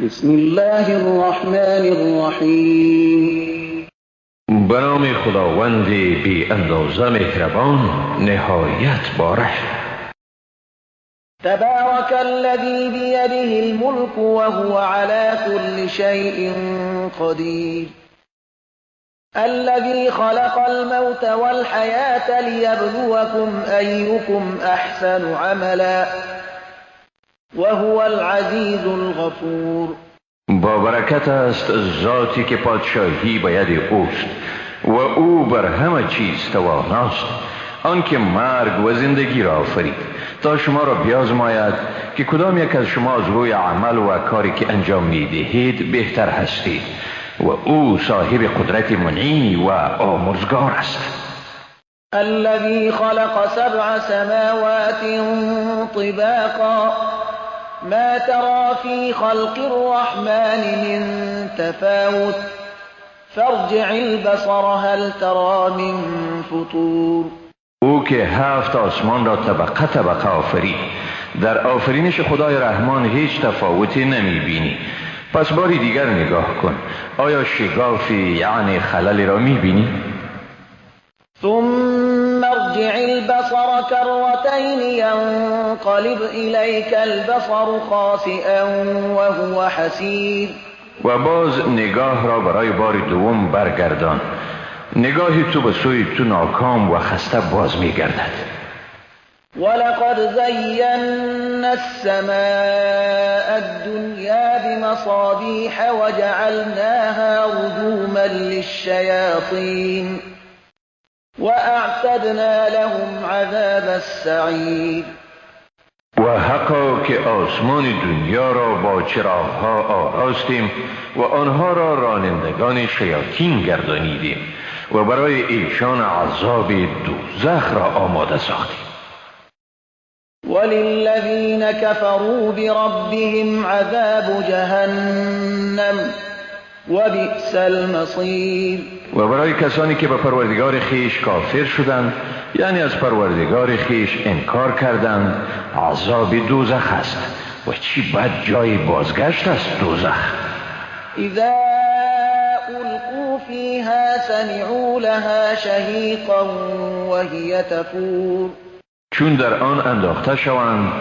بسم الله الرحمن الرحیم. به نام خداوند بی اندازه مهربان، نهایت بارحم. تبارك الذي بيده الملك وهو على كل شيء قدير. الذي خلق الموت والحياة ليبلوكم أيكم أحسن عملا وهو العزیز الغفور. با برکت است ذاتی که پادشاهی به ید اوست و او بر همه چیز تواناست، آنکه مرگ و زندگی را آفرید تا شما را بیازماید که کدام یک از شما از روی عمل و کاری که انجام میدهید بهتر هستید، و او صاحب قدرت منعی و آمرزگار است. الذي خلق سبع سماوات طباقا ما ترى في خلق الرحمن من تفاوت فارجع البصر هل ترى من فطور. او که 7 آسمان را طبقه طبقه آفرید، در آفرینش خدای رحمان هیچ تفاوتی نمی بینی. پس باری دیگر نگاه کن، آیا شگافی یعنی خللی را می بینی؟ ثم ارجع البصر كرتين ينقلب إليك البصر خاسئا وهو حسير. و باز نگاه را برای بار دوم برگردان، نگاه تو به سوی تو ناکام و خسته باز می گردد. ولقد زينا السماء الدنيا بمصابيح وجعلناها رجوما للشياطين وأعتدنا لهم عذاب السعير. و حقا که آسمان دنیا را با چراغ‌ها آراستیم و آنها را رانندگان شیاطین گردانیدیم و برای ایشان عذاب دوزخ را آماده ساختیم. وللذین كفروا بربهم عذاب جهنم وبئس المصیر. و برای کسانی که به پروردگار خیش کافر شدند، یعنی از پروردگار خیش انکار کردند، عذاب دوزخ است و چی بد جای بازگشت است دوزخ. اذا القوا فیها سمعوا لها شهیقا وهی تفور. چون در آن انداخته شوند،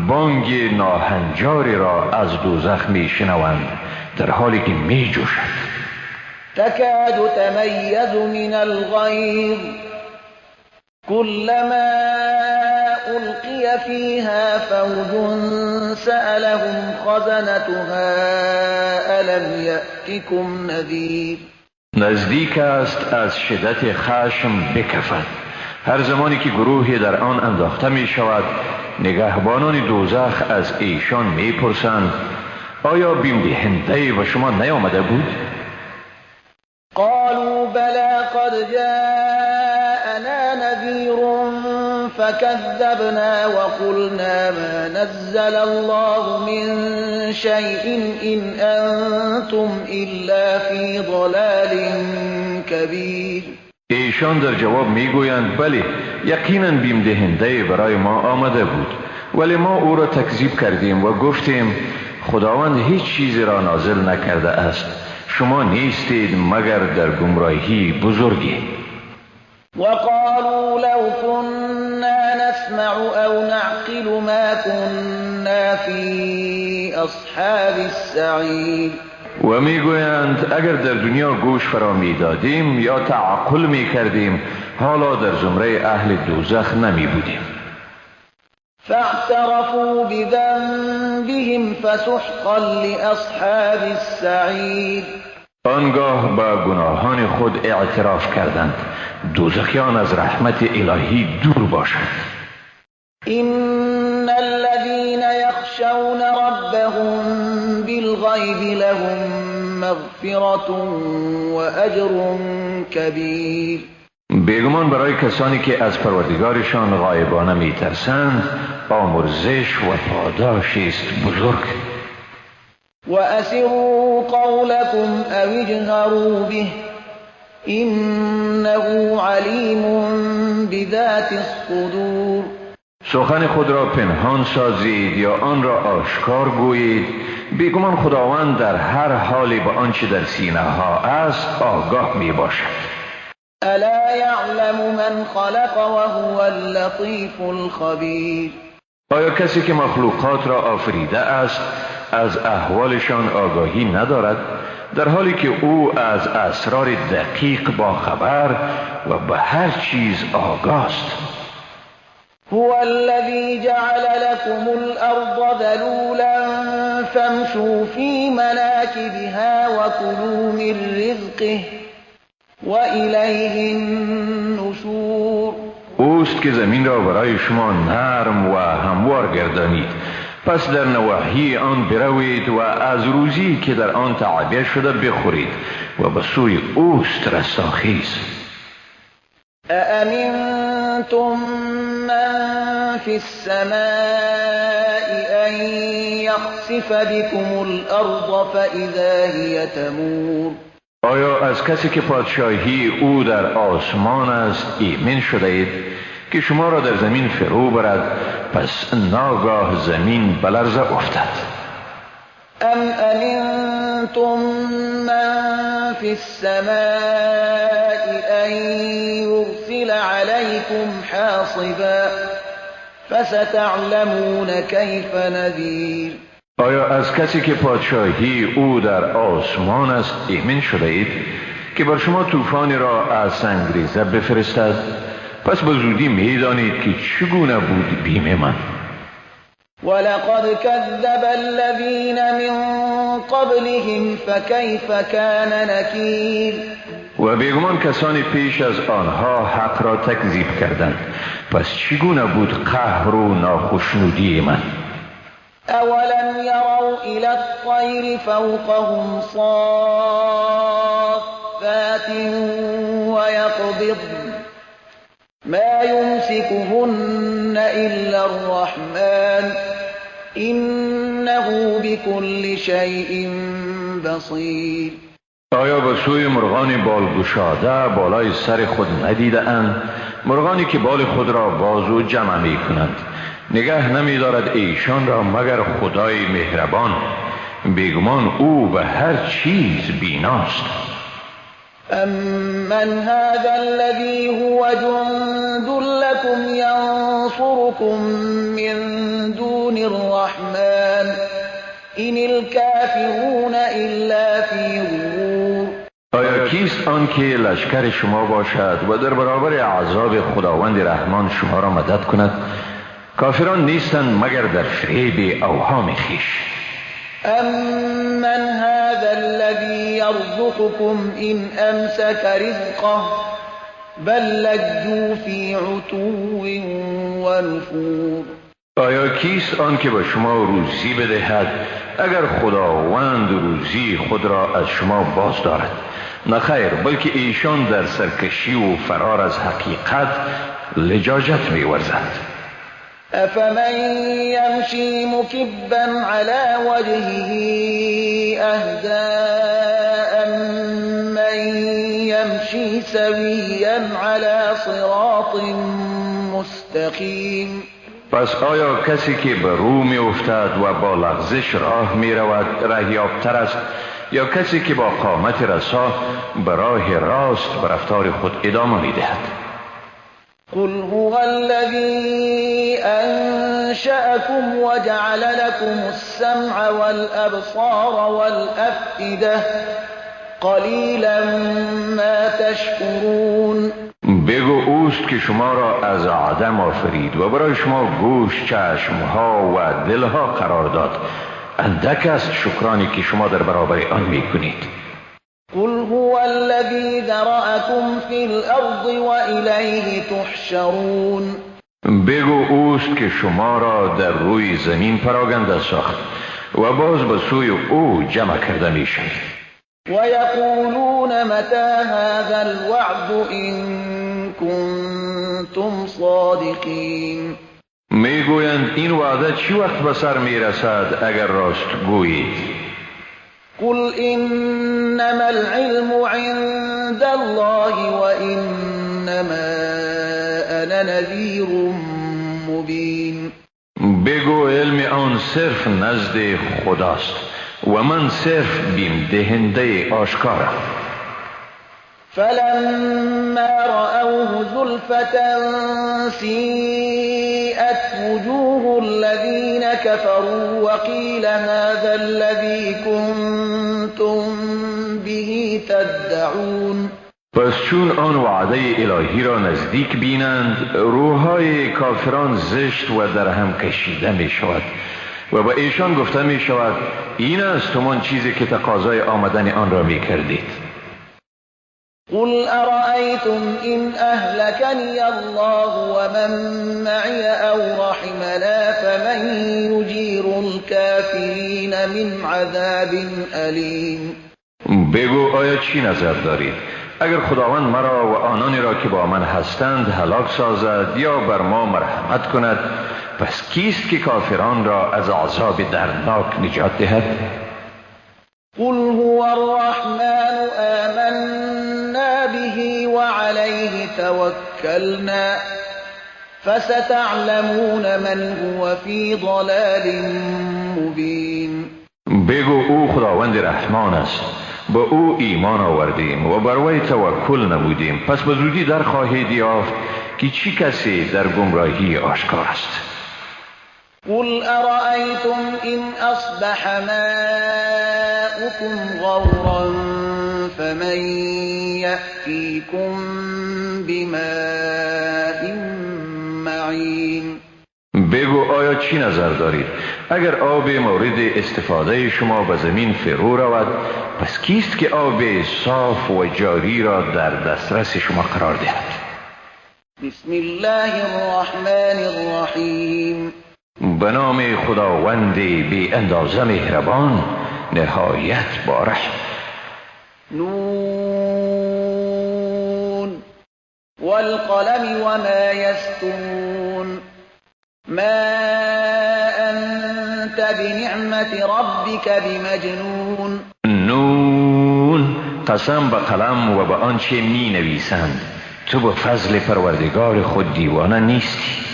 بانگ ناهنجاری را از دوزخ می شنوند در حالی که می جوشد. تکاد تمیز من الغیظ كلما ألقي فيها فوج سألهم خزنتها ألم يأتكم نذير. نزدیک است از شدت خشم بکفد. هر زمانی که گروهی در آن انداخته می شود، نگهبانان دوزخ از ایشان می پرسند آیا بیم دهنده به شما نیامده بود؟ قالوا بلى قد جاءنا نذير فكذبنا وقلنا ما نزل الله من شيء إن أنتم إلا في ضلال كبير. ایشان در جواب میگویند بله، یقینا بیم دهنده برای ما آمده بود، ولی ما او را تکذیب کردیم و گفتیم خداوند هیچ چیزی را نازل نکرده است، شما نیستید مگر در گمراهی بزرگی. وقالوا لو كنا نسمع او نعقل ما كنا في اصحاب السعير. و میگویند اگر در دنیا گوش فرا میدادیم یا تعقل میکردیم، حالا در زمره اهل دوزخ نمی بودیم. فاعترفوا بذنبهم فسحقا لأصحاب السعير. آنگاه با گناهان خود اعتراف کردند، دوزخیان از رحمت الهی دور باشند. إن الذين يخشون ربهم بالغيب لهم مغفرة وأجر كبير. بیگمان برای کسانی که از پروردگارشان غایبانه میترسند آمرزش و پاداشی است بزرگ. وأسروا قولكم أو اجهروا به إنه علیم بذات الصدور. سخن خود را پنهان سازید یا آن را آشکار گویید، بیگمان خداوند در هر حالی به آنچه در سینه ها است آگاه می باشد. الا یعلم من خلق وهو اللطیف الخبیر. آیا کسی که مخلوقات را آفریده است از احوالشان آگاهی ندارد، در حالی که او از اسرار دقیق با خبر و به هر چیز آگاست؟ هو الذي جعل لكم الأرض ذلولا فامشوا في مناكبها وكلوا من رزقه وإليه النشور. اوست که زمین را برای شما نرم و هموار گردانید، پس در نواحی آن بروید و از روزی که در آن تعبیه شده بخورید و به سوی اوست رستاخیز. أأمنتم من في السماء أن يخسف بكم الأرض فإذا هي تمور. آیا از کسی که پادشاهی او در آسمان است ایمن شده اید که شما را در زمین فرو برد، پس ناگاه زمین به لرزه افتد؟ ام امنتم من فی السماء ان یرسل علیکم حاصبا فستعلمون کیف نذیر. آیا از کسی که پادشاهی او در آسمان است ایمن شده اید که بر شما طوفانی را از سنگریزه بفرستد؟ پس به زودی میدانید که چگونه بود بیم من. ولقد كذب الذين من قبلهم فكيف كان نكير. و بیگمان کسانی پیش از آنها حق را تکذیب کردند، پس چگونه بود قهر و ناخشنودی من. اولم يروا الى الطير فوقهم صافات ويقبضن ما يمسكهن إلا الرحمن إنه بكل شيء بصير. آیا به سوی مرغان بالگشاده بالای سر خود ندیده اند؟ مرغانی که بال خود را باز و جمع می کنند، نگه نمی دارد ایشان را مگر خدای مهربان. بیگمان او به هر چیز بیناست. أمن هذا الذي هو جند لكم ينصركم من دون الرحمن إن الكافرون إلا في غرور. آیا کیست آن که لشکر شما باشد و در برابر عذاب خداوند رحمان شما را مدد کند؟ کافران نیستند مگر در فریب اوهام خویش. أمن هذا الذي يرزقكم إن أمسك رزقه بل لجوا في عتو ونفور. آیا کیست آن که به شما روزی بدهد اگر خداوند روزی خود را از شما باز دارد؟ نه خیر، بلکه ایشان در سرکشی و فرار از حقیقت لجاجت می‌ورزند. أفمن يمشي مكبا على وجهه أهدى أمن يمشي سويا على صراط مستقيم. پس آیا کسی که به رو می افتد و با لغزش راه می رود رهیابتر است، یا کسی که با قامت رسا به راه راست به رفتار خود ادامه می دهد؟ قل هو الذي أنشأكم وجعل لكم السمع والأبصار والأفئدة قليلا ما تشكرون. بگو اوست که شما را از عدم آفرید و برای شما گوش، چشمها و دلها قرار داد. اندک است شکرانی که شما در برابر آن میکنید. قل هو الذي ذرأكم في الأرض وإليه تحشرون. بگو اوست که شما را در روی زمین پراگنده ساخت و باز به سوی او جمع کرده میشوید. ويقولون متى هذا الوعد إن كنتم صادقين. میگویند این وعده چی وقت به سر میرسد اگر راست گویید؟ قل إنما العلم عند الله وإنما أنا نذير مبين. بگو علم آن صرف نزد خداست و من صرف بیم دهنده آشکارم. فلما رأوه زلفة سيئت وجوه الذين كفروا وقيل هذا الذي كنتم به تدعون. پس چون آن وعده الهی را نزدیک بینند، روحهای کافران زشت و در هم کشیده می شود و به ایشان گفته می شود این است همان چیزی که تقاضای آمدن آن را می کردید. قل أرأيتم إن أهلكني الله ومن معي أو رحمنا فمن يجير الكافرين من عذاب أليم. بگو آیا چی نظر دارید اگر خداوند مرا و آنانی را که با من هستند هلاک سازد یا بر ما مرحمت کند، پس کیست که کافران را از عذاب دردناک نجات دهد؟ قل هو الرحمن آمنا به وعليه توكلنا فستعلمون من هو في ضلال مبين. بگو او خداوند رحمان است، با او ایمان آوردیم و بر وی توکل نمودیم، پس به زودی در خواهید یافت که چی کسی در گمراهی آشکار است. قل أرأيتم إن أصبح ماؤكم غورا فمن يأتيكم بماء معين. بگو آیا چی نظر دارید اگر آب مورد استفاده شما به زمین فرو رود، پس کیست که آب صاف و جاری را در دسترس شما قرار دهد؟ بسم الله الرحمن الرحیم. به نام خداوند بی اندازه مهربان نهایت با رحم. نون والقلم وما يسطرون ما أنت بنعمة ربك بمجنون. نون، قسم به قلم و به آنچه می نویسند، تو به فضل پروردگار خود دیوانه نیستی.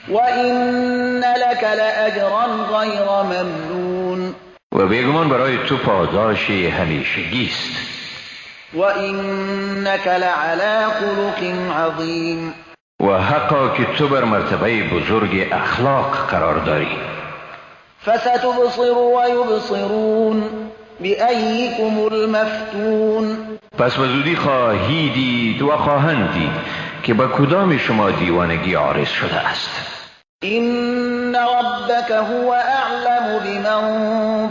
وإن لك لأجرا غیر ممنون. و بیگمان برای تو پاداش همیشگی است. وإنك لعلى خلق عظیم. و حقا که تو بر مرتبه بزرگ اخلاق قرار داری. فستبصر ویبصرون بأیکم المفتون. پس به زودی خواهی دید و خواهند دید که به کدام شما دیوانگی عارض شده است. إن ربك هو أعلم بمن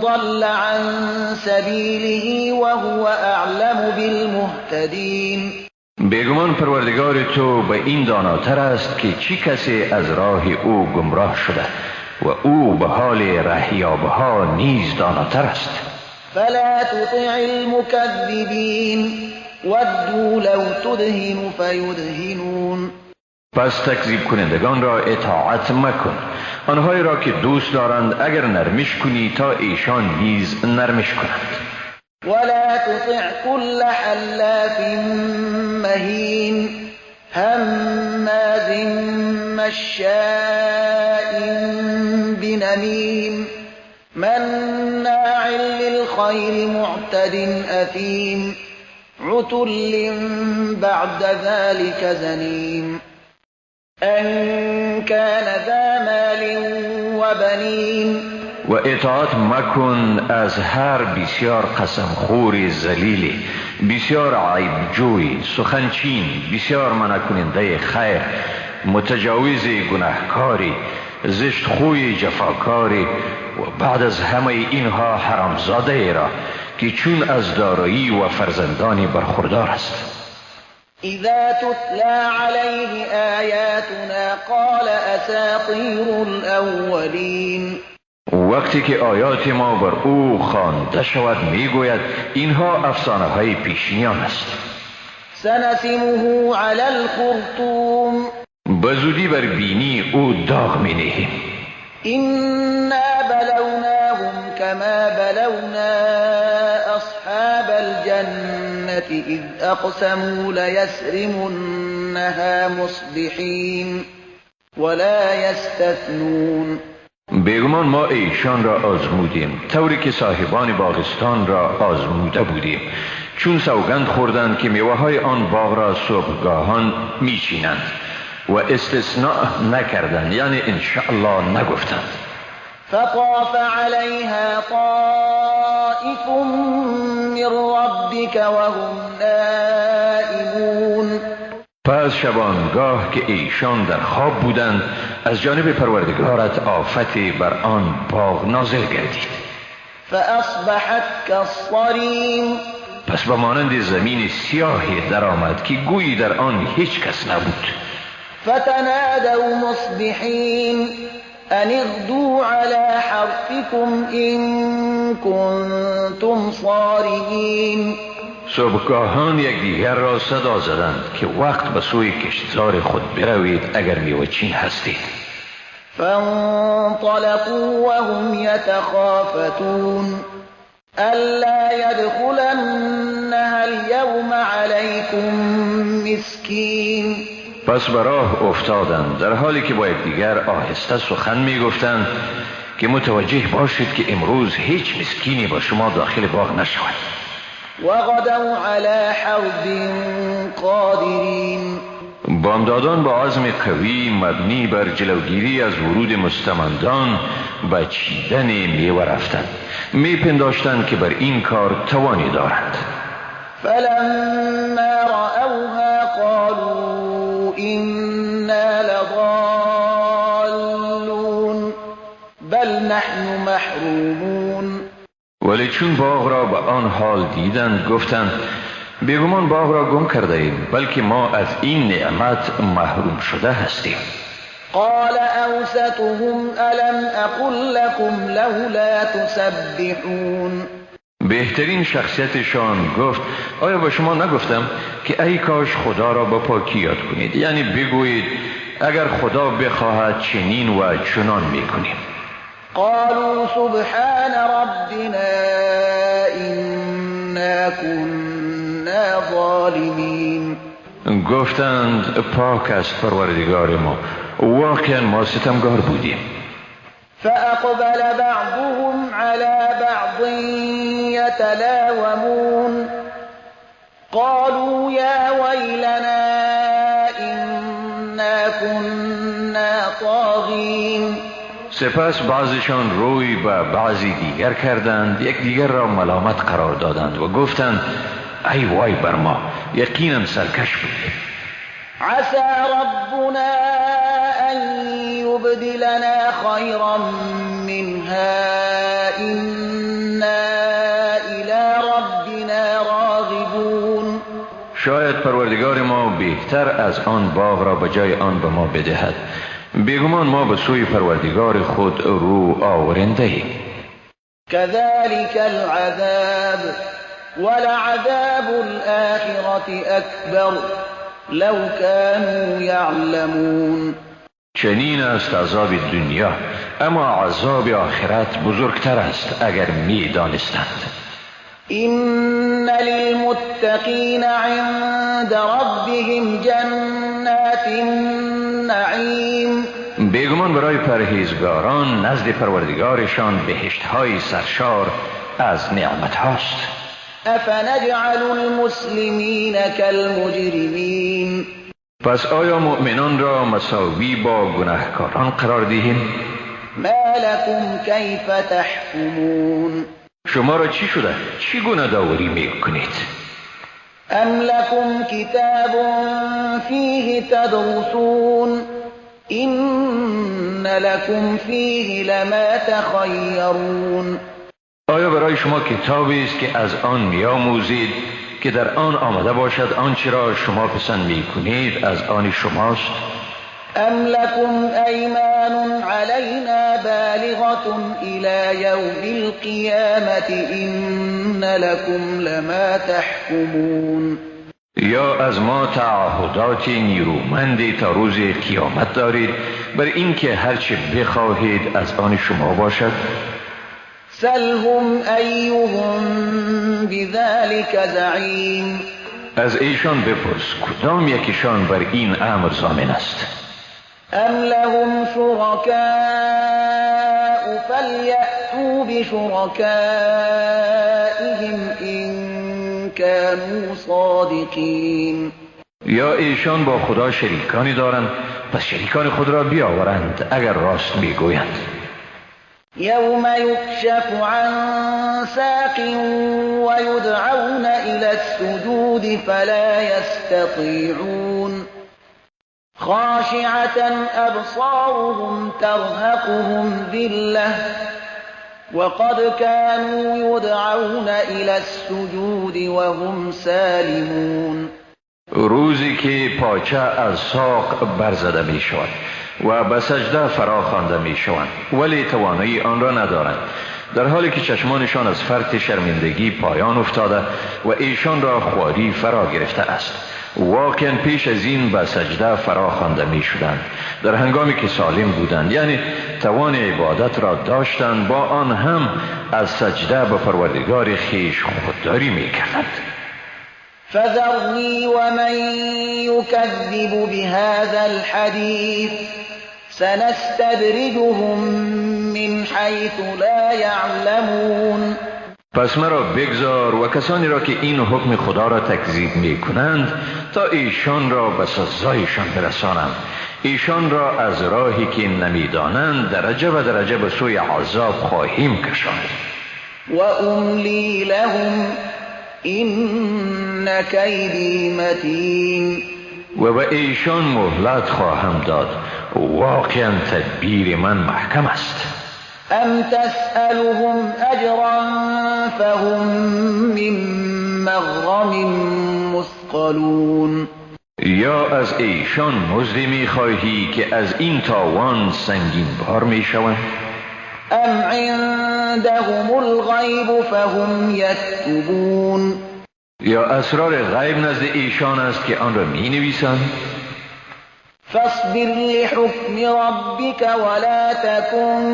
ضل عن سبيله وهو أعلم بالمهتدين. بیگمان پروردگار تو به این داناتر است که چی کسی از راه او گمراه شده و او به حال رهیابها نیز داناتر است. فلا تطع المكذبين ودوا لو تدهن فیدهنون. پس تکذیب کنندگان را اطاعت مکن، آنهایی را که دوست دارند اگر نرمش کنی تا ایشان نیز نرمش کنند. ولا تطع كل حلاف مهین هماز مشاء بنمیم مناع للخير معتد أثیم عتل بعد ذلك زنیم أن كان ذا مال وبنین. و اطاعت مکن از هر بسیار قسم خور ذلیلی، بسیار عیب جوی، سخنچین، بسیار منع کننده خیر، متجاوز گناهکاری، زشت خوی جفاکاری و بعد از همه اینها حرامزاده را که چون از دارایی و فرزندانی برخوردار است. اذا تتلى عليه آیاتنا قال اساطیر الاولین. وقتی که آیات ما بر او خوانده شود میگوید اینها افسانه های پیشینیان است. سنسمه علی الخرطوم. به زودی بر بینی او داغ می نهیم. إنا بلوناهم كما بلونا أصحاب الجنة إذ أقسموا ليسرمنها مصبحين ولا يستثنون. بیگمان ما ایشان را آزمودیم، طوری که صاحبان باغستان را آزموده بودیم، چون سوگند خوردند که میوه های آن باغ را صبحگاهان میچینند و استثناء نکردند، یعنی انشاءالله نگفتند. فطاف عليها طائف من ربك وهم نائمون. پس شبانگاه که ایشان در خواب بودند، از جانب پروردگارت آفتی بر آن باغ نازل گردید. فاصبحت كالصريم. پس به مانند زمین سیاهی درآمد که گویی در آن هیچ کس نبود. فتنادوا مصبحین ان اغدوا على حرثكم إن كنتم صارمین. صبحگاهان یکدیگر را صدا زدند که وقت به سوی کشتزار خود بروید اگر میوه‌چین هستید. فانطلقوا وهم يتخافتون ألا يدخلنها اليوم عليكم مسكين. پس به راه افتادند در حالی که با یکدیگر آهسته سخن میگفتند که متوجه باشید که امروز هیچ مسکینی با شما داخل باغ نشود. وغدوا على حرد قادرین. بامدادان با عزم قوی مبنی بر جلوگیری از ورود مستمندان به چیدن میوه رفتند. میپنداشتند که بر این کار توانی دارند. فلما رأوها قالوا إنا لضالون بل نحن محرومون. ولی چون باغ را به آن حال دیدند گفتند بیگمان باغ را گم کرده ایم، بلکه ما از این نعمت محروم شده هستیم. قال اوسطهم الم اقل لكم لولا تسبحون. بهترین شخصیتشان گفت آیا به شما نگفتم که ای کاش خدا را با پاکی یاد کنید، یعنی بگویید اگر خدا بخواهد چنین و چنان میکنیم. قالوا سبحان ربنا إنا كنا ظالمین. گفتند پاک است پروردگار ما، واقعا ما ستمگار بودیم. فأقبل بعضهم على بعض يتلاومون قالوا يا ويلنا إنا كنا طاغين. سپس بعضیشان روی به بعضی دیگر کردند، یکدیگر را ملامت قرار دادند و گفتند ای وای بر ما، یقینا سرکش بودیم. عسى ربنا أن يبدلنا خيرا منها إنا إلى ربنا راغبون. شاید پروردگار ما بهتر از آن باغ را به جای آن به ما بدهد. بیگمان ما به سوی پروردگار خود رو آورنده ایم. كذلك العذاب ولعذاب الآخرة أكبر لو كانوا يعلمون. چنین است عذاب دنیا، اما عذاب آخرت بزرگتر است اگر می دانستند. إن للمتقین عند ربهم جنات النعیم. بیگمان برای پرهیزگاران نزد پروردگارشان بهشت‌های سرشار از نعمت هاست. افنجعل المسلمین کالمجرمین. پس آیا مؤمنان را مساوی با گناهکاران قرار دهیم؟ ما لكم کیف تحکمون. شما را چی شده؟ چی گونه داوری می کنید؟ ام لكم کتاب فیه تدرسون إن لكم فیه لما تخیرون. آیا برای شما کتابی است که از آن میآموزید که در آن آمده باشد آنچه را شما پسند میکنید از آن شماست؟ ام لكم ایمان علینا بالغة الى یوم القیامة إن لكم لما تحکمون. یا از ما تعهدات نیرومندی تا روز قیامت دارید بر اینکه هرچه بخواهید از آن شما باشد؟ سلهم ایهم بذلك زعیم. از ایشان بپرس کدام یکیشان بر این امر ضامن است؟ ام لهم شرکاء فليأتوا بشركائهم إن كانوا صادقين. یا ایشان با خدا شریکانی دارند، پس شریکان خود را بیاورند اگر راست میگویند. یوم یکشف عن ساق ویدعون الى السجود فلا یستطیعون خاشعة ابصارهم ترهقهم ذلة وقد كانوا يدعون الى السجود وهم سالمون. روزی که پاچه از ساق برزده می شود و به سجده فرا خوانده می شوند، ولی توانایی آن را ندارند، در حالی که چشمانشان از فرط شرمندگی پایان افتاده و ایشان را خواری فرا گرفته است. واقعا پیش از این به سجده فرا خوانده می شدند در هنگامی که سالم بودند، یعنی توان عبادت را داشتند، با آن هم از سجده به پروردگار خویش خودداری می کردند. فذرني ومن يكذب بهذا الحديث سنستدرجهم من حيث لا يعلمون. پس مرا بگذار و کسانی را که این حکم خدا را تکذیب می کنند تا ایشان را به سزایشان برسانم، ایشان را از راهی که نمیدانند درجه به درجه به سوی عذاب خواهیم کشاند. و املی لهم این کیدی متین. و به ایشان مهلت خواهم داد، واقعا تدبیر من محکم است. ام تسألهم اجرا فهم من مغرم مثقلون. یا از ایشان مزدی میخواهی که از این تاوان سنگین بار میشوند؟ ام عندهم الغیب فهم یکتبون. یا اسرار غیب نزد ایشان است که آن را می نویسند؟ فاصبر لحکم ربک ولا تکن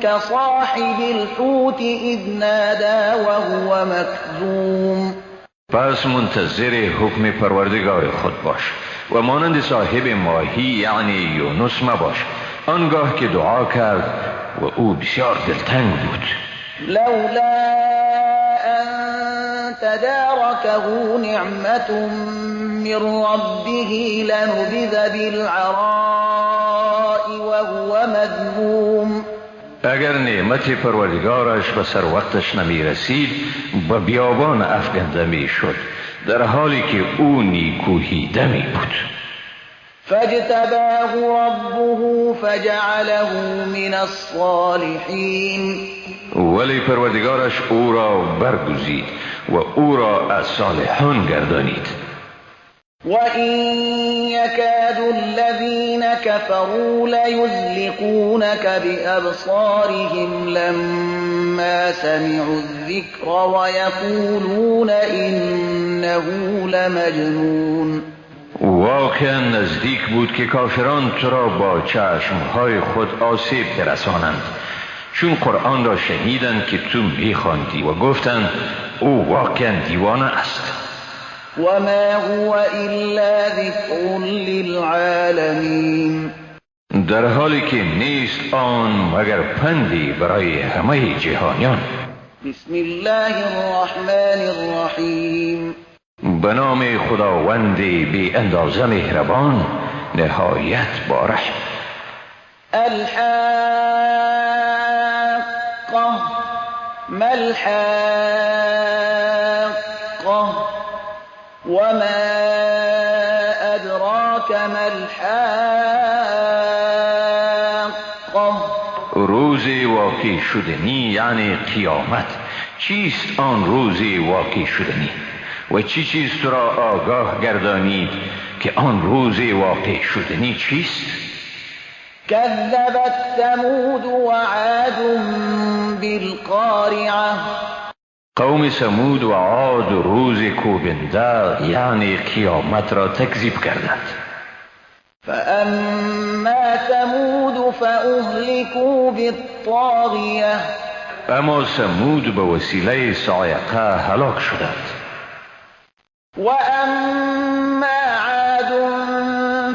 كصاحب الحوت اذ نادى وهو مکظوم. پس منتظر حکم پروردگار خود باش و مانند صاحب ماهی یعنی یونس مباش، آنگاه که دعا کرد و او بسیار دلتنگ بود. لولا ان تداركه نعمة من ربه لنبذ بالعراء وهو مذموم. اگر نعمت پروردگارش به سر وقتش نمی رسید به بیابان افکنده می شد، در حالی که او نیکوهیده می بود. فاجتباه ربه فجعله من الصالحین. ولی پروردگارش او را برگزید و او را از صالحان گردانید. وَإِن يَكَادُ الَّذِينَ كَفَرُوا لَيُزْلِقُونَكَ بِأَبْصَارِهِمْ لَمَّا سَمِعُوا الذِّكْرَ وَيَقُولُونَ إِنَّهُ لَمَجْنُونٌ. واقعا نزدیک بود که کافران تو را با چشمهای خود آسیب برسانند، چون قرآن را شنیدند که تو میخواندی و گفتند او واقعا دیوانه است. وما هو إلا ذکر للعالمین. در حالی که نیست آن مگر پندی برای همه جهانیان. بسم الله الرحمن الرحیم. به نام خداوند بی اندازه مهربان نهایت با رحم. الحاقة ما الحاقة وما أدراك ما الحاقة. روز واقع شدنی یعنی قیامت. چیست آن روز واقع شدنی و چی چیز تو را آگاه گردانید که آن روز واقع شدنی چیست؟ كذبت ثمود وعاد بالقارعة. قوم ثمود و عاد روز کوبنده یعنی قیامت را تکذیب کردند. فأما ثمود فأهلكوا بالطاغية. اما ثمود به وسیله صاعقه هلاک شدند. وأما عاد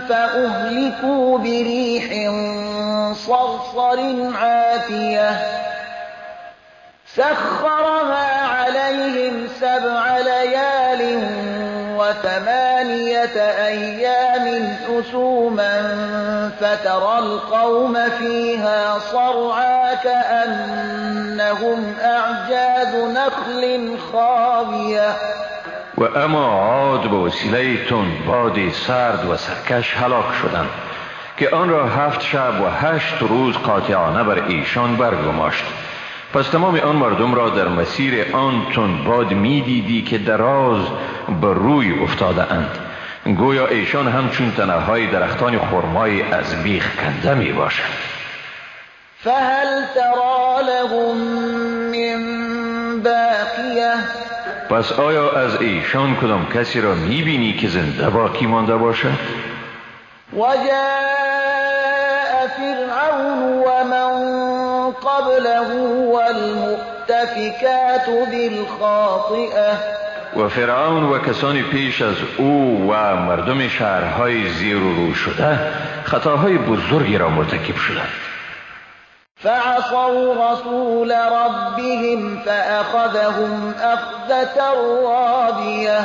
فأهلكوا بريح صرصر عاتية سخرها عليهم 7 ليال و8 أيام حسوما فترى القوم فيها صرعى كأنهم أعجاز نخل خاوية. و اما عاد به وسیله تندباد سرد و سرکش هلاک شدند که آن را 7 شب و 8 روز قاطعانه بر ایشان برگماشت. پس تمام آن مردم را در مسیر آن تندباد می دیدی که دراز بر روی افتاده اند، گویا ایشان همچون تنه‌های درختان خرمای از بیخ کنده می باشند. فهل ترى لهم من باقیه. پس آیا از ایشان کدام کسی را می بینی که زنده باقی مانده باشد؟ وجاء فرعون ومن قبله والمؤتفكات بالخاطئة. و فرعون و کسانی پیش از او و مردم شهرهای زیر و رو شده خطاهای بزرگی را مرتکب شدند. فعصوا رسول ربهم فأخذهم أخذة رابية.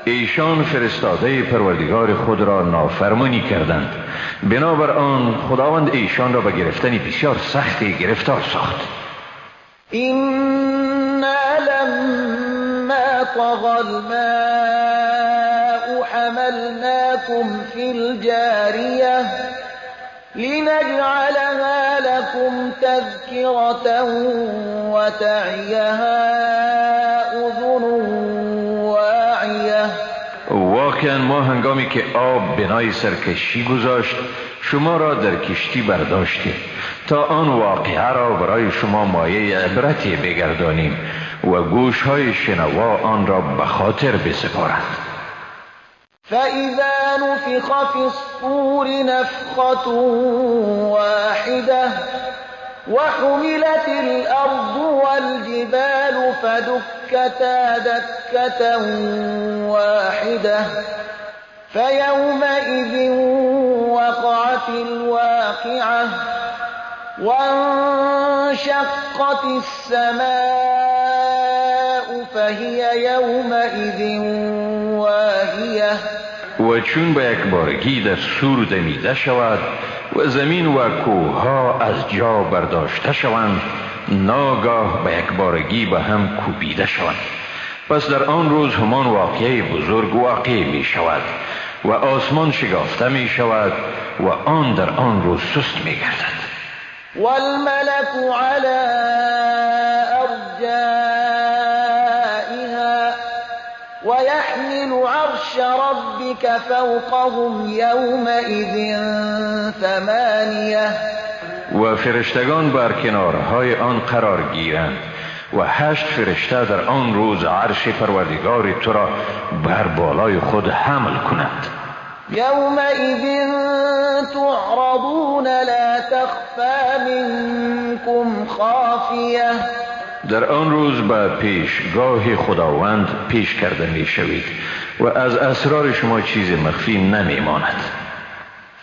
ایشان فرستاده پروردگار خود را نافرمانی کردند، بنابر آن خداوند ایشان را به گرفتن بسیار سختی گرفتار ساخت. إنا لما طغى الماء حملناكم في الجارية لنجعلها لكم تذكرة وتعيها أذن واعية. واقعا ما هنگامی که آب بنای سرکشی گذاشت شما را در کشتی برداشتیم تا آن واقعه را برای شما مایه عبرتی بگردانیم و گوشهای شنوا آن را به خاطر بسپارند. فإذا نفخ في الصور نفخة واحدة وحملت الأرض والجبال فدكتا دكة واحدة فيومئذ وقعت الواقعة وانشقت السماء فهي يومئذ واهية. و چون به یک بارگی در سور دمیده شود و زمین و کوهها از جا برداشته شوند، ناگاه به یک بارگی به هم کوبیده شوند. پس در آن روز همان واقعه بزرگ واقع می شود و آسمان شگافته می شود و آن در آن روز سست می گردد. والملك على أرجائها ويحمل عرش ربك فوقهم يومئذ 8. و فرشتگان بر کنارهای آن قرار گیرند و 8 فرشته در آن روز عرش پروردگار تو را بر بالای خود حمل کنند. يومئذ تعرضون لا تخفى منكم خافية. در آن روز به پیشگاه خداوند پیش کرده می شوید و از اسرار شما چیز مخفی نمی ماند.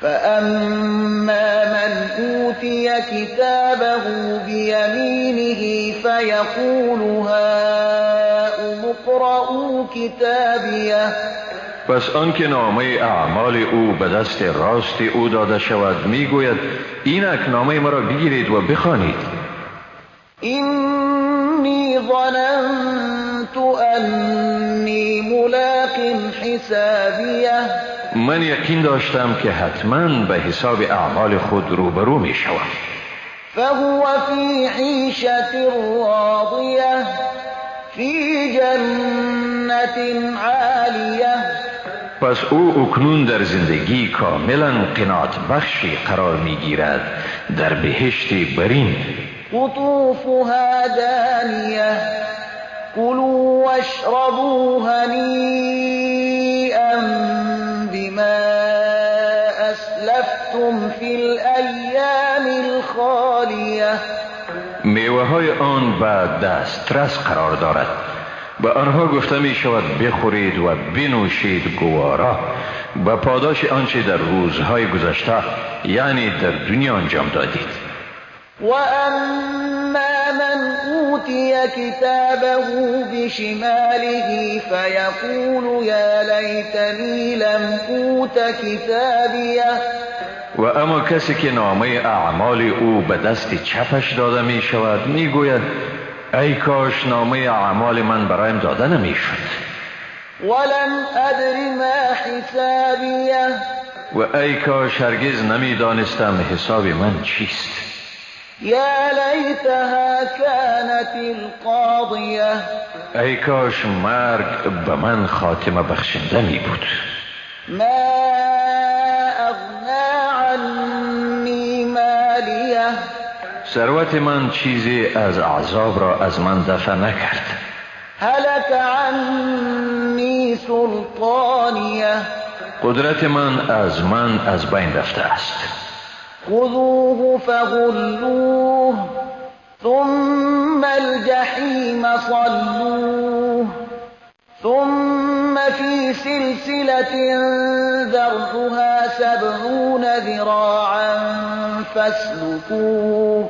فأما من أوتي كتابه بيمينه فيقول هاؤم اقرءوا كتابيه. پس آنکه نامه اعمال او به دست راست او داده شود میگوید اینک نامه مرا بگیرید و بخوانید. إني ظننت أني ملاق حسابيه. من یقین داشتم که حتما به حساب اعمال خود روبرو می شوم. فهو في عيشة راضية في جنة عالية. پس او اکنون در زندگی کاملا قناعت بخشی قرار می گیرد در بهشت برین. قطوفها دانية كلوا واشربوا هنيئا بما أسلفتم في الأيام الخالية. میوه های آن به دسترس قرار دارد. به آنها گفته می شود بخورید و بنوشید گوارا به پاداش آنچه در روزهای گذشته یعنی در دنیا انجام دادید. و اما من اوتی کتابه بشماله فیقول یا لیتنی لم اوت کتابیه. و اما کسی که نامه اعمال او به دست چپش داده می شود می گوید ای کاش نامه اعمال من برایم داده نمی شد. ولم ادر ما حسابیه. و ای کاش هرگز نمی دانستم حساب من چیست. یا لیتها کانت القاضیه. ای کاش مرگ به من خاتمه بخشنده می بود. ما اغنا عنی مالیه. ثروت من چیزی از عذاب را از من دفع نکرد. هلك عنی سلطانیه. قدرت من از بین رفته است. خذوه فغلوه ثم الجحیم صلوه ثم في سلسلة ذرعها 70 ذراعا فاسلكوه.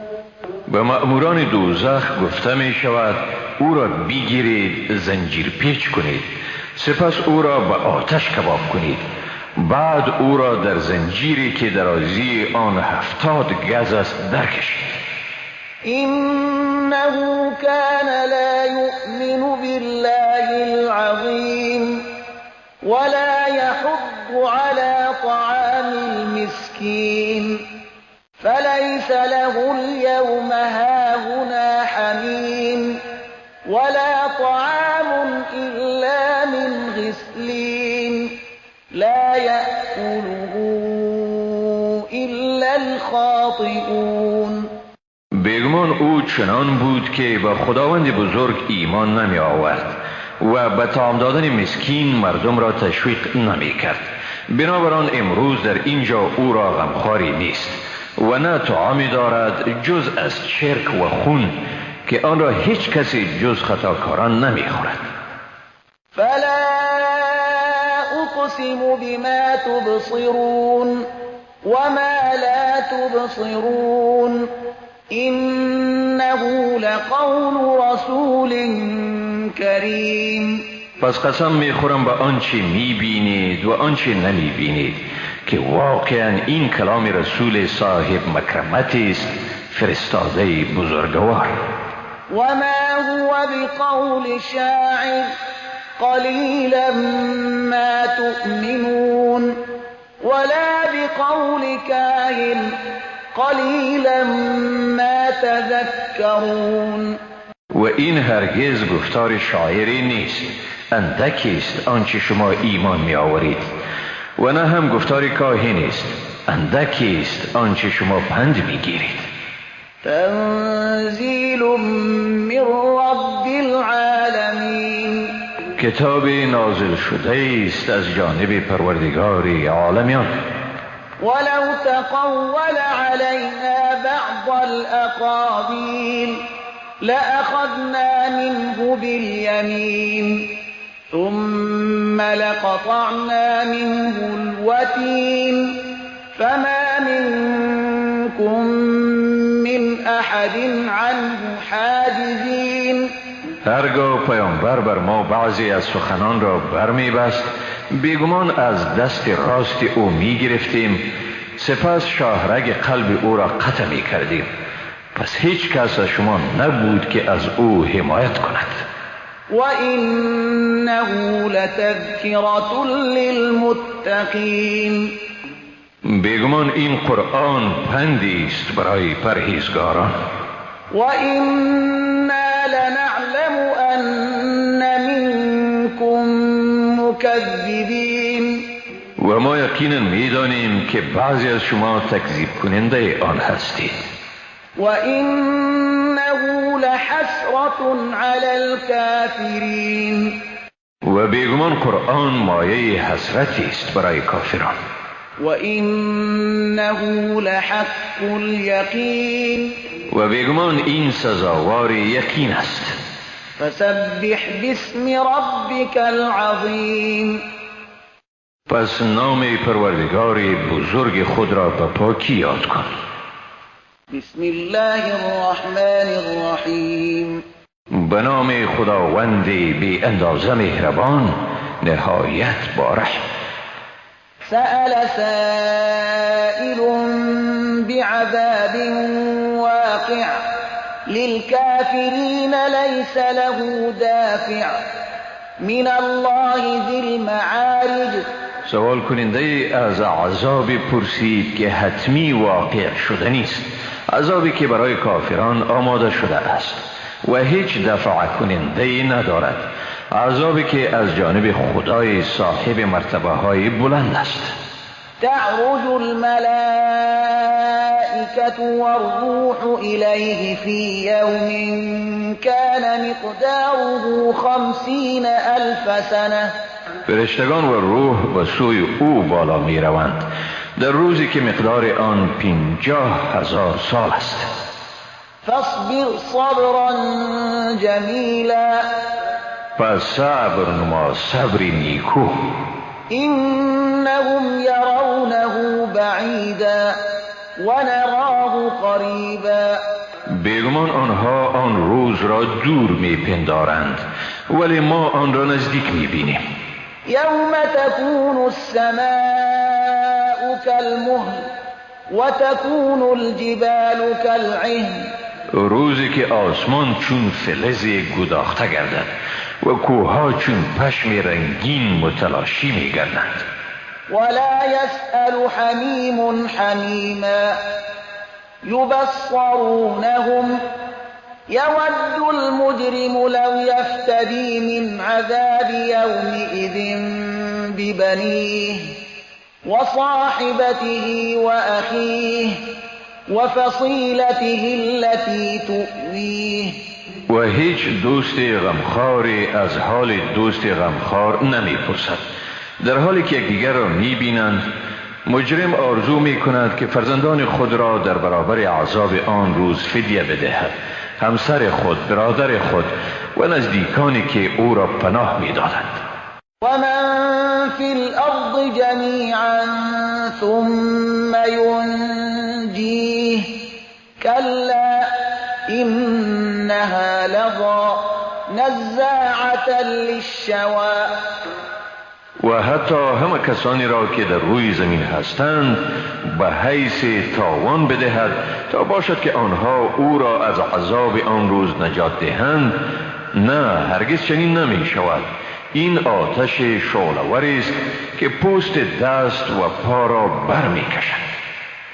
به مأموران دوزخ گفته می شود او را بگیرید، زنجیر پیچ کنید، سپس او را به آتش کباب کنید، بعد او را در زنجیری که درازی آن 70 گز است درکشید. انه كان لا يؤمن بالله العظیم ولا يحض على طعام المسكين فليس له اليوم هاهنا حميم ولا طعام إلا من غسلين لا يأكله إلا الخاطئون. بیگمان او چنان بود که به خداوند بزرگ ایمان نمی آورد و به طعام دادن مسکین مردم را تشویق نمی کرد. بنابراین امروز در اینجا او را غمخواری نیست و نه طعامی دارد جز از چرک و خون که آن را هیچ کسی جز خطاکاران نمی خورد. فلا اقسم بما تبصرون وما لا تبصرون انه لقول رسول کریم. پس قسم میخورم به آنچه میبینید و آنچه نمیبینید که واقعا این کلام رسول صاحب مکرمت است، فرستاده بزرگوار. و ما هو بقول شاعر قلیلا ما تؤمنون ولا بقول کاهن قلیلا ما تذکرون. و این هرگز گفتار شاعری نیست، اندکی است آنچه شما ایمان می آورید، و نه هم گفتار کاهن است، اندکی است آنچه شما پند می گیرید. تنزیل من رب العالمین. کتاب نازل شده است از جانب پروردگار عالمیان. ولو تقول علينا بعض الأقاويل لأخذنا منه باليمين ثم لقطعنا منه الوتين فما منكم من أحد عنه حاجزين. هرگاه پیامبر بر ما بعضی از سخنان را برمیبست، بیگمان از دست راست او می گرفتیم، سپس شاهرگ قلب او را قطع می کردیم. پس هیچ کس از شما نبود که از او حمایت کند. و انه لتذکرة للمتقین. بیگمان این قرآن پندی است برای پرهیزگاران. و انا لنعلم ان منکم مکذبین. و ما یقینا میدانیم که بعضی از شما تکذیب کننده آن هستید. و انه لحسرة علی الکافرین. و بیگمان قرآن مایه حسرتی است برای کافران. و انه لحق الیقین. و بیگمان این سزاوار یقین است. فسبح باسم ربک العظیم. پس نام پروردگار بزرگ خود را به پاکی یاد کن. بسم الله الرحمن الرحیم. به نام خداوند بی اندازه مهربان، نهایت با رحم. سأل سائل بعذاب واقع للكافرين ليس له دافع من الله ذی المعارج. سوال کننده از عذاب پرسید که حتمی واقع شده نیست، عذابی که برای کافران آماده شده است و هیچ دفع کننده ندارد، عذابی که از جانب خدای صاحب مرتبه های بلند است. تعرج الملائكة والروح إليه في يوم كان مقداره 50,000 سنة. فرشتگان و روح به سوی او بالا می روند در روزی که مقدار آن 50,000 سال است. فاصبر صبرا جمیلا. پس صبر نما، صبر نیکو. انهم یرونه بعیدا ونراه قریبا. بیگمان آنها آن روز را دور میپندارند، ولی ما آن را نزدیک میبینیم. یوم تکون السماء کالمهل وتکون الجبال کالعهن. روزی که آسمان چون فلز گداخته گردد و کوهها چون پشم رنگین متلاشی میگردند. ولا يسأل حمیم حمیما یبصرونهم یود المجرم لو یفتدی من عذاب یومئذ ببنیه وصاحبته وأخیه وفصیلته التي تؤویه. و هیچ دوست غمخواری از حال دوست غمخوار نمیپرسد. در حالی که یکدیگر را میبینند، مجرم آرزو میکند که فرزندان خود را در برابر عذاب آن روز فدیه بدهد، همسر خود، برادر خود و نزدیکانی که او را پناه میدادند. و من فی الارض جمیعا ثم ینجیه کلا انها لظی نزاعة للشوی. و حتی همه کسانی را که در روی زمین هستند به حیث تاوان بدهد تا باشد که آنها او را از عذاب آن روز نجات دهند. نه، هرگز چنین نمی شود. این آتش شعله‌ور است که پوست دست و پا را بر می کشد.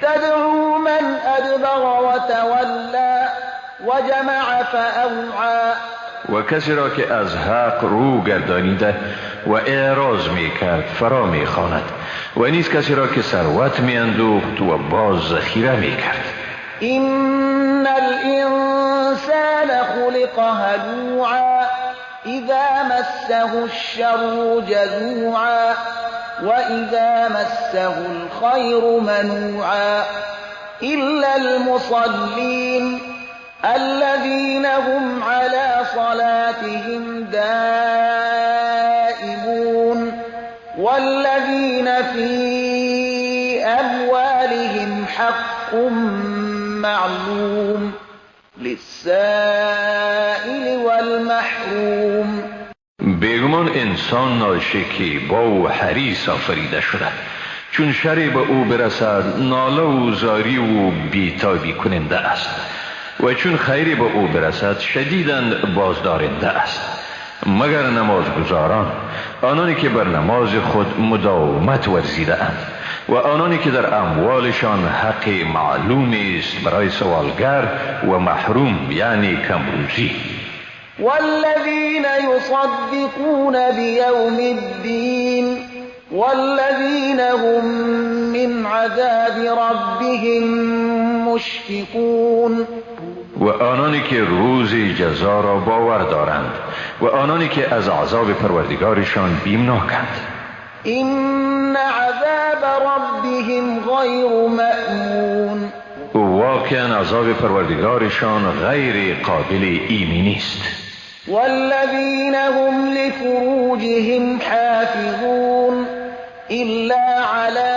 تدعو من ادبر و تولی و جمع فاوعی. و کسی را که از حق رو گردانیده و اعراض می کرد فرا می خواند، و نیز کسی را که ثروت می اندوخت و باز ذخیره می کرد. ان الانسان خلق هلوعا اذا مسه الشر جزوعا واذا مسه الخیر منوعا الا المصلین الذين هم على صلاتهم دائمون والذين في أموالهم حق معلوم للسائل والمحروم. بیگمان انسان ناشکیبا و حریص آفریده شده، چون شری به او برسد ناله و زاری و بیتابی کننده است، و چون خیری به او برسد شدیداً بازدارنده است. مگر نمازگزاران، آنانی که بر نماز خود مداومت ورزیده اند و آنانی که در اموالشان حق معلوم است برای سوالگر و محروم، یعنی کمروزی. والذین یصدقون بیوم الدین والذین هم من عذاب ربهم مشفقون. و آنانی که روز جزا را باور دارند و آنانی که از عذاب پروردگارشان بیمناکند. این عذاب ربهم غیر مأمون. واقعا عذاب پروردگارشان غیر قابل ایمنی است. والذین هم لفروجهم حافظون إلا على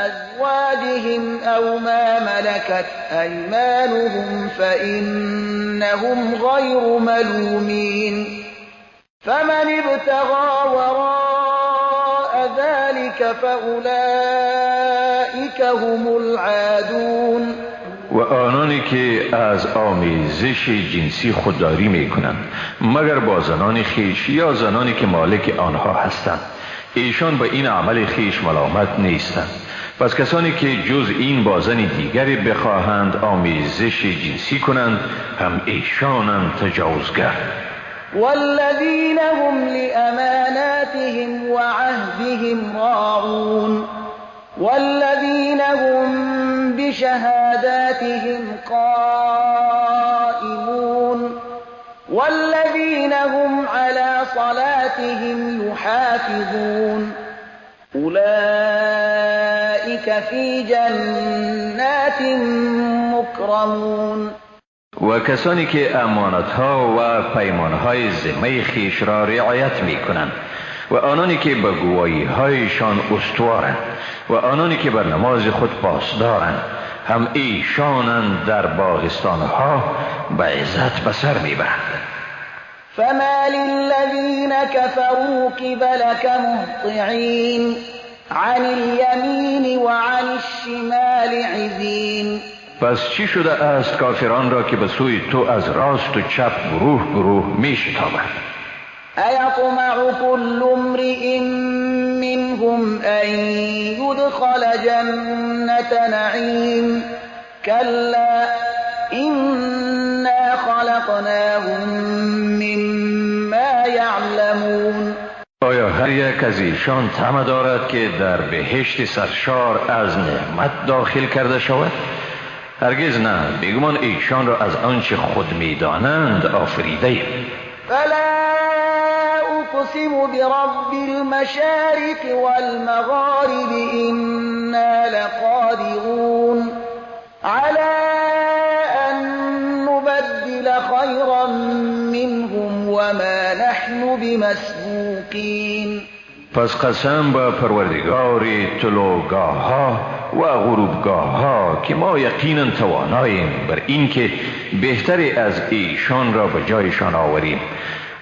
أزواجهم أو ما ملكت أيمانهم فإنهم غير ملومين فمن ابتغى وراء ذلك فأولئك هم العادون. و آنانی که از آمیزش جنسی خودداری میکنند مگر با زنان خویش یا زنانی که مالک آنها هستند، ایشان به این عمل خویش ملامت نیستند. پس کسانی که جز این با زن دیگری بخواهند آمیزش جنسی کنند هم ایشانند تجاوزگر. والذین هم لأماناتهم وعهدهم راعون والذین هم بشهاداتهم قائمون والذین هم على صلاتهم يحافظون أولئك في جنات مكرمون. و کسانی که امانتها و پیمانهای ذمه خویش را رعایت می کنند و آنانی که به گواهی‌هایشان استوارند و آنانی که بر نماز خود پاسدارند، هم ایشانند در باغستانها به عزت به سر میبرند. فما للذین كفروا قبلك مهطعین عن الیمین وعن الشمال عزین. پس چی شده است کافران را که به سوی تو از راست و چپ گروه گروه می شتابند؟ أيطمع كل امرئ منهم أن يدخل جنة نعيم كلا إنا خلقناهم مما يعلمون. آیا هر یک از ایشان طمع دارد که در بهشت سرشار از نعمت داخل کرده شود؟ هرگز نه، بیگمان ایشان را از آنچه خود میدانند آفریده ایم. فلا أقسم برب المشارق والمغارب إنا لقادرون على أن نبدل خيرا منهم وما نحن بمسبوقين. پس قسم به پروردگار طلوعگاه ها و غروبگاه ها که ما یقینا تواناییم بر اینکه بهتری از ایشان را به جایشان آوریم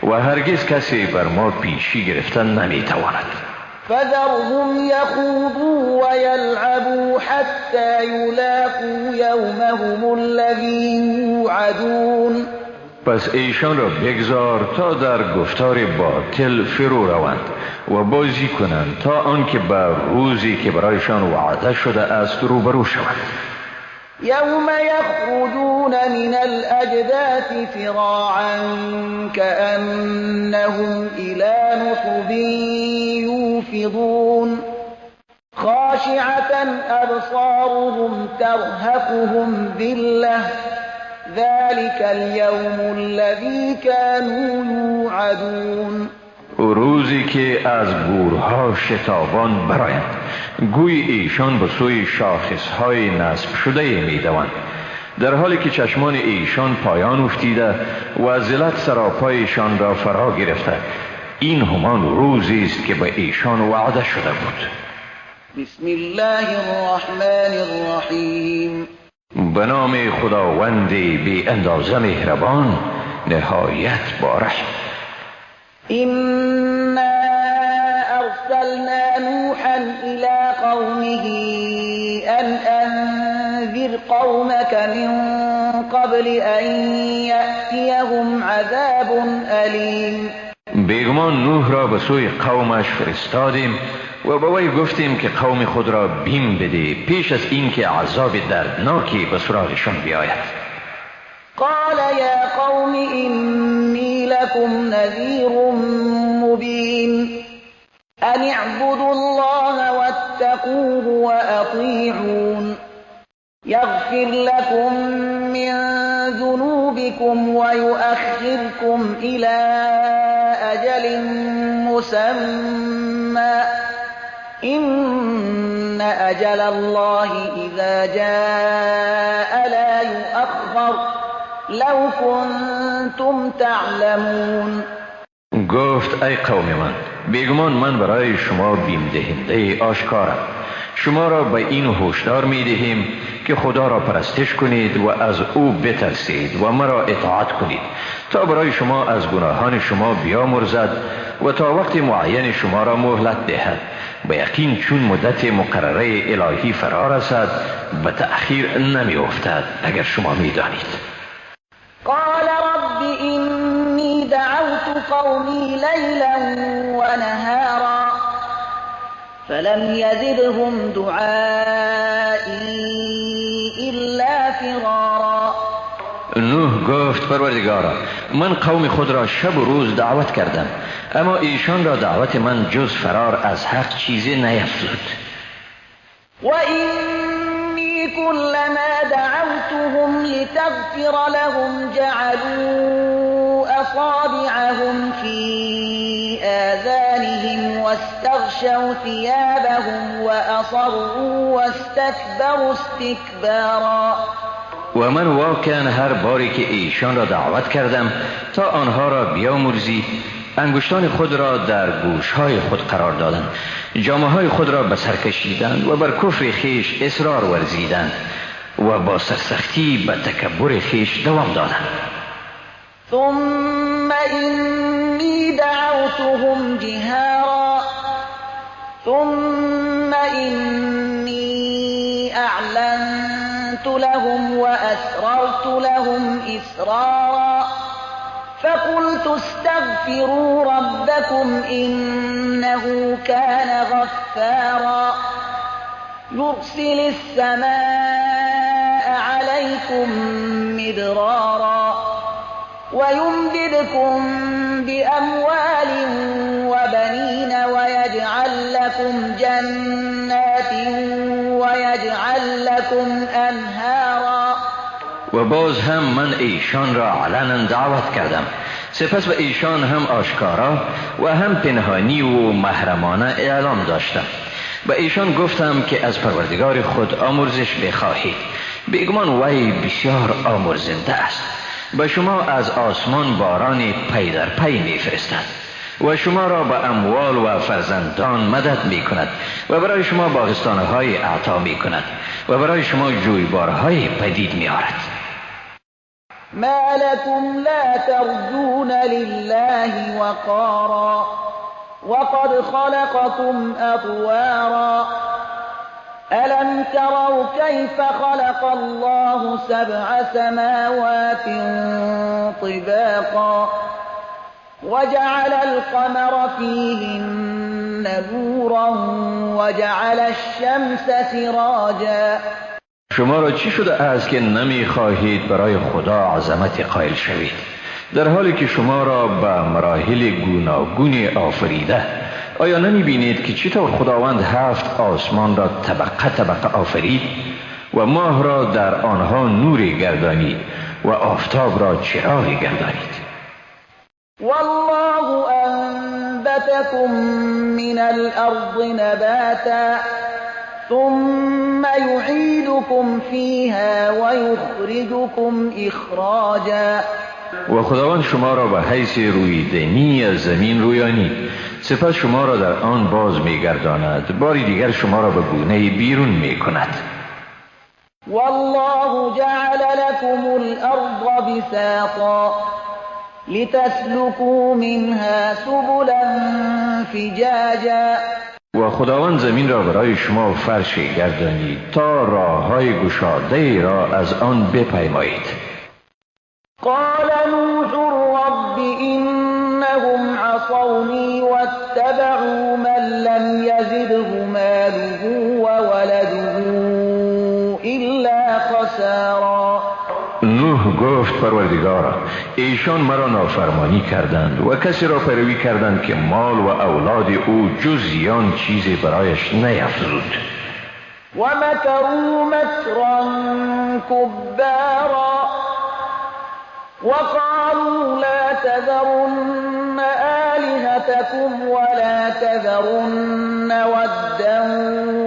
و هرگز کسی بر ما پیشی گرفتن نمیتواند. فذرهم یخوضوا ویلعبوا حتی یلاقوا یومهم الذی یوعدون. پس ایشان را بگذار تا در گفتار باطل فرو روند و بازی کنند تا آنکه بر روزی که برایشان وعده شده است روبرو شوند. یوم یخرجون من الاجداث فراعا كأنهم الى نصب یوفضون خاشعة ابصارهم ترهقهم ذلة ذلك اليوم الذي كانوا يوعدون. روزی که از گورها شتابان برایند، گوی ایشان به سوی شاخصهای نصب شده میدوند، در حالی که چشمان ایشان پایان افتیده و ذلت سراپایشان را فرا گرفته. این همان روزی است که به ایشان وعده شده بود. بسم الله الرحمن الرحیم. به نام خداوند بی اندازه مهربان نهایت بارحم. إنا أرسلنا نوحا إلى قومه أن أنذر قومك من قبل أن يأتيهم عذاب أليم. بیگمان نوح را به سوی قومش فرستادیم و به وی گفتیم که قوم خود را بیم بده پیش از اینکه عذاب دردناکی به سراغشان بیاید. قال يا قوم إني لكم نذير مبين أن اعبدوا الله واتقوه وأطيعون يغفر لكم من ذنوبكم ويؤخركم إلى أجل مسمى إن أجل الله إذا جاء لا يؤخر لو كنتم تعلمون. گفت ای قوم من، بیگمان من برای شما بیم دهنده آشکارم. شما را به این هشدار می دهیم که خدا را پرستش کنید و از او بترسید و مرا اطاعت کنید تا برای شما از گناهان شما بیامرزد و تا وقت معین شما را مهلت دهد. به یقین چون مدت مقرره الهی فرا رسد به تأخیر نمی افتد، اگر شما می دانید. قال رب إني دعوت قومي ليلا ونهارا فلم يزدهم دعائي إلا فرارا. نوح گفت پروردگارا، من قوم خود را شب و روز دعوت کردم، اما ایشان را دعوت من جز فرار از حق چیزی نیفزود. و إني كلما دعوتهم لتغفر لهم جعلوا أصابعهم في آذانهم واستغشوا ثيابهم وأصروا واستكبروا استكبارا. و من واقعا هر باری که ایشان را دعوت کردم تا آنها را بیامرزی، انگشتان خود را در گوشهای خود قرار دادند، جامه‌های خود را به سر کشیدند و بر کفر خویش اصرار ورزیدند و با سرسختی به تکبر خویش دوام دادند. ثم إني دعوتهم جهارا ثم إني أعلنت لهم وأسررت لهم إسرارا فقلت استغفروا ربكم إنه كان غفارا يرسل السماء عليكم مدرارا ويمددكم بأموال وبنين ويجعل لكم جنات ويجعل لكم أنهارا. و باز هم من ایشان را علنا دعوت کردم، سپس به ایشان هم آشکارا و هم پنهانی و محرمانه اعلام داشتم. به ایشان گفتم که از پروردگار خود آمرزش بخواهید، بیگمان وی بسیار آمرزنده است. به شما از آسمان باران پی در پی میفرستد و شما را به اموال و فرزندان مدد می کند و برای شما باغستانهای عطا می کند و برای شما جویبارهای پدید می آرد. ما لكم لا ترجون لله وقارا وقد خلقكم أطوارا ألم تروا كيف خلق الله 7 سماوات طباقا وجعل القمر فيهن نورا وجعل الشمس سراجا. شما را چی شده است که نمی خواهید برای خدا عظمت قائل شوید، در حالی که شما را به مراحل گوناگون آفریده؟ آیا نمی بینید که چطور خداوند 7 آسمان را طبقه طبقه آفرید و ماه را در آنها نور گردانید و آفتاب را چراغ گردانید؟ والله أنبتكم من الأرض نباتا ثم يعيدكم فيها ويخرجكم إخراجا. و خداوند شما را به حیث رویدنی از زمین رویانید، سپس شما را در آن باز می‌گرداند، باری دیگر شما را به گونه بیرون می‌کند. والله جعل لكم الأرض بساطا لتسلكوا منها سبلا فجاجا. و خداوند زمین را برای شما فرش گردانید تا راه‌های گشاده را از آن بپیمایید. قال نوح رب إنهم عصوني واتبعوا من لم يزده ماله وولده إلا خسارا. نوح گفت پروردگارا، ایشان مرا نافرمانی کردند و کسی را پیروی کردند که مال و اولاد او جز زیان چیزی برایش نیفزود. و مکروا مکرا کبارا وقالوا لا تذرن آلهتكم ولا تذرن ودا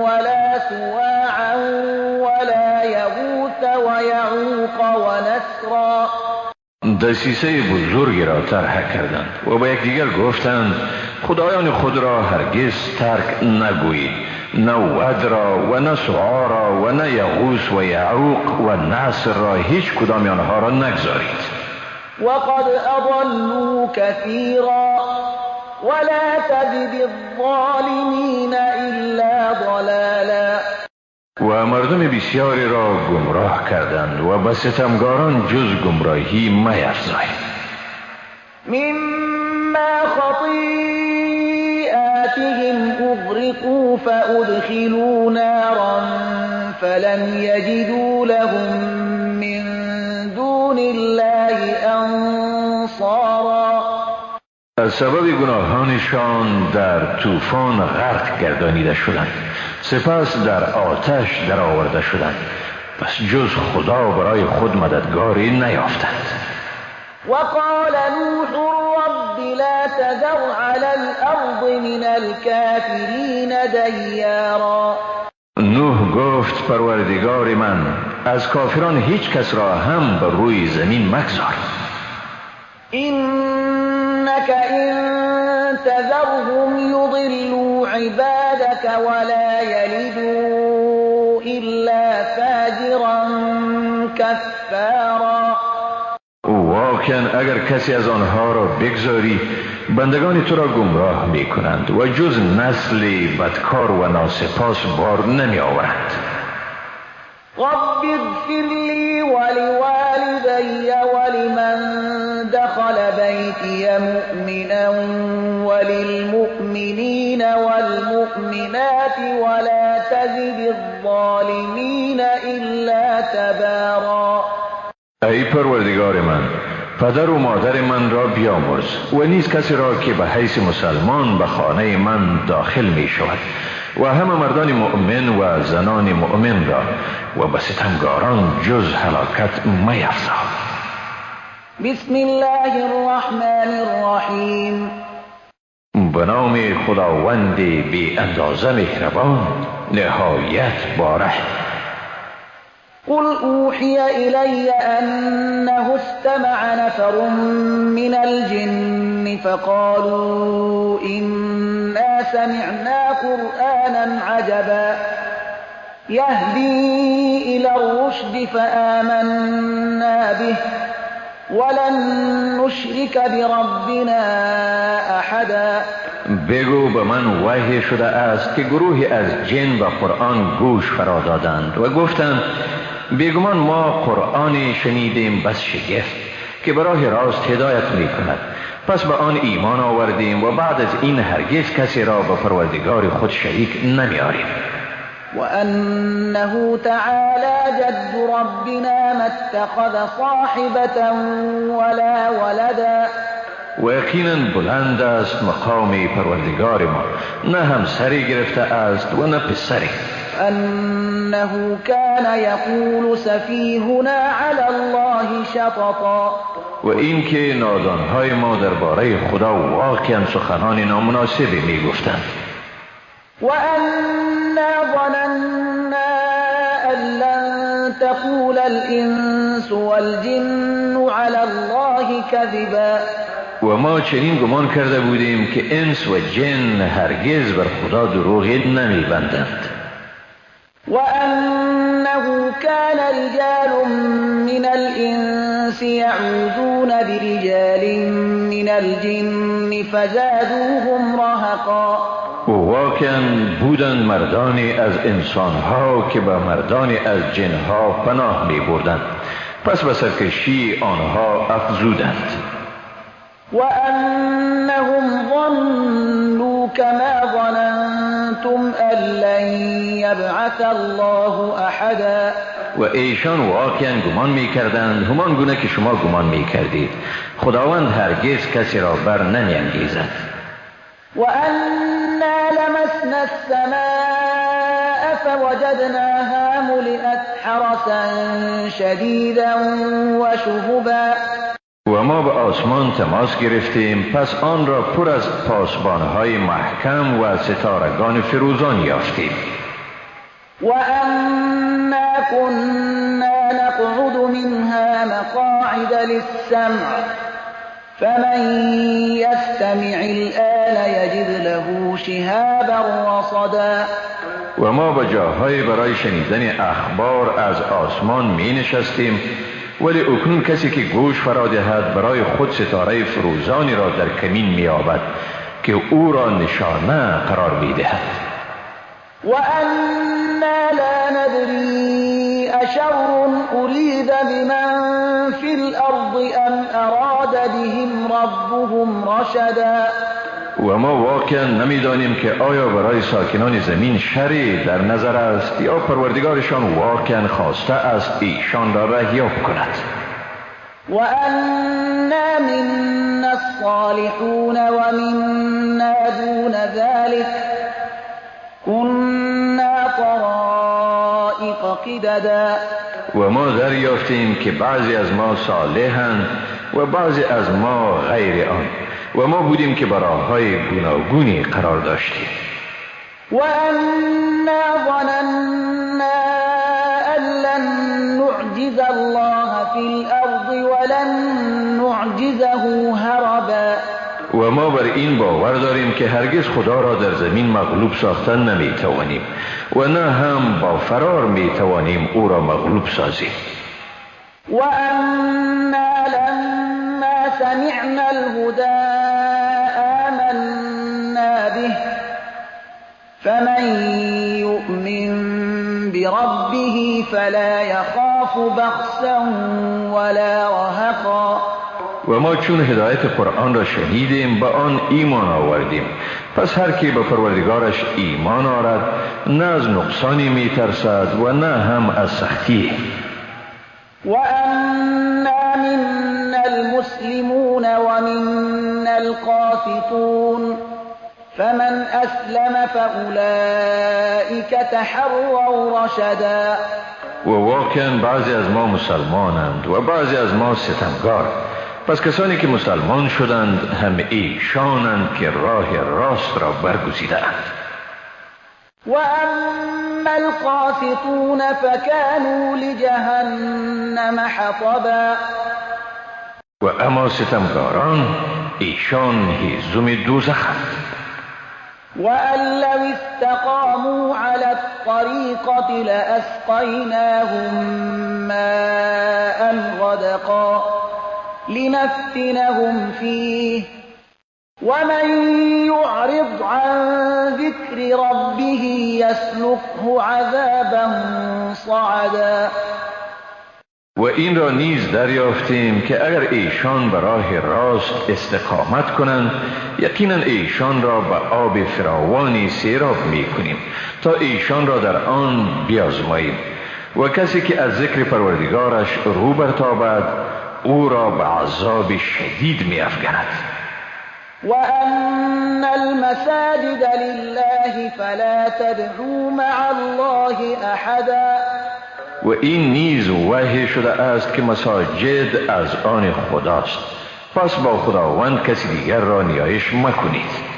ولا سواعا ولا يغوث ويعوق ونسرا. د دسیسه بزرگی را طرح کردند و به یکدیگر گفتند خدایان خود را هرگز ترک نگویید، نه ود را و نه سعا را و نه یغوث و یعوق و نصر را، هیچ کدام آنها را نگذارید. وقد اضلوا كثيرا ولا تزد الظالمین الا ضلالا. و مردم بسیاری را گمراه کردند و به ستمگاران جز گمراهی میفزایید. مما خطیئاتهم اغرقوا فادخلوا نارا فلم یجدوا لهم من دون الله انصارا. از سبب گناهانشان در طوفان غرق گردانیده شدند، سپس در آتش درآورده شدند، پس جز خدا برای خود مددگاری نیافتند. وقال نوح رب لا تذر على الارض من الكافرین دیارا. نوح گفت پروردگار من، از کافران هیچ کس را هم بر روی زمین مگذار. إنك إن تذرهم يضلوا عبادك ولا يلدوا إلا فاجرا كفارا. واقعا اگر کسی از آنها را بگذاری بندگان تو را گمراه می کنند و جز نسل بدکار و ناسپاس بار نمی آورند. رب اغفر لي ولوالدي ولمن دخل بيتي مؤمنا وللمؤمنين والمؤمنات ولا تزد الظالمين إلا تبارا. ای پروردگار من، پدر و مادر من را بیامرز و نیز کسی را که به حیث مسلمان به خانه من داخل می شود و همه مردان مؤمن و زنان مؤمن را، و به ستمگاران جز هلاکت میفزا. بسم الله الرحمن الرحیم. به نام خداوند بی اندازه مهربان، نهایت باره. قل اوحی الی انه استمع نفر من الجن فقالوا انا سمعنا قرآنا عجبا يهدي الى الرشد فآمنا به ولن نشرك بربنا احدا. بگو به من وحی شده است که گروهی از جن به قرآن گوش فرا دادند و گفتند بیگمان ما قرآن شنیدیم بس شگفت که به راه راست هدایت می کند، پس به آن ایمان آوردیم و بعد از این هرگز کسی را به پروردگار خود شریک نمی آریم. وأنه تعالى جد ربنا ما اتخذ صاحبة ولا ولدا. و یقینا بلند است مقام پروردگار ما، نه همسری گرفته است و نه پسری. انه كان یقول سفیهنا علی الله شططا. و اینکه نادانهای ما درباره خدا واقعا سخنان نامناسبی میگفتند. و انا ظننا ان لن تقول الانس والجن علی الله كذبا. و ما چنین گمان کرده بودیم که انس و جن هرگز بر خدا دروغ نمیبندند. و انه كان رجال من الانس يعوذون برجال من الجن فزادوهم رهقا. و واقعا بودند مردانی از انسانها که به مردانی از جنها پناه می بردند، پس به سرکشی آنها افزودند. وأنهم ظنوا كما ظننتم أن لن يبعث الله أحدا. و ایشان واقعا گمان می‌کردند همان گونه که شما گمان می‌کردید، خداوند هرگز کسی را بر نمی‌انگیزد. وأنا لمسنا السماء فوجدناها ملئت حرسا شديدا وشهبا. و ما به آسمان تماس گرفتیم، پس آن را پر از پاسبانهای محکم و ستارگان فروزان یافتیم. و انا كنا نقعد منها مقاعد للسمع فمن يستمع الآن يجد له شهابا رصدا. و ما به جاهای برای شنیدن اخبار از آسمان می نشستیم، ولی اکنون کسی که گوش فرا دهد برای خود ستاره فروزانی را در کمین می یابد که او را نشانه قرار می دهد. وأنا لا ندري أشر أريد بمن في الأرض أم أراد بهم ربهم رشدا. و ما واقعا نمیدانیم که آیا برای ساکنان زمین شری در نظر است یا پروردگارشان واقعا خواسته است ایشان را رهیاب کند. وأنا منا الصالحون ومنا دون ذلك كنا طرائق قددا. و ما دریافتیم که بعضی از ما صالحند و بعضی از ما غیر آن، و ما بودیم که براهای گوناگونی قرار داشتیم. وأنا ظننا أن لن نعجز الله في الأرض ولن نعجزه هربا. و ما بر این باور داریم که هرگز خدا را در زمین مغلوب ساختن نمیتوانیم و نه هم با فرار میتوانیم او را مغلوب سازیم. وأنا لما سمعنا الهدى آمنا به فمن يؤمن بربه فلا يخاف بخسا ولا رهقا. و ما چون هدایت قرآن را شنیدیم به آن ایمان آوردیم، پس هر کی به پروردگارش ایمان آرد نه از نقصانی میترسد و نه هم از سختی. وأنا منا المسلمون ومنا القاسطون فمن أسلم فأولئك تحروا رشدا. و واقعا بعضی از ما مسلمانند و بعضی از ما ستمگار، پس کسانی که مسلمان شدند هم ایشانند که راه راست را برگزیدند. وأما القاسطون فكانوا لجهنم حطبا. و اما ستمگاران ایشان هیزم دوزخند. وأن لو استقاموا على الطريقة لأسقيناهم ماء غدقا لنفتنهم فيه ومن يعرض عن ذكر ربه يسلكه عذابا صعدا. و این را نیز دریافتیم که اگر ایشان به راه راست استقامت کنند یقینا ایشان را به آب فراوانی سیراب میکنیم تا ایشان را در آن بیازماییم، و کسی که از ذکر پروردگارش رو برتابد او را به عذاب شدید میافکند. وأن المساجد لله فلا تدعوا مع الله أحدا. و این نیز وحی شده است که مساجد از آن خداست، پس با خداوند کسی دیگر را نیایش مکنید.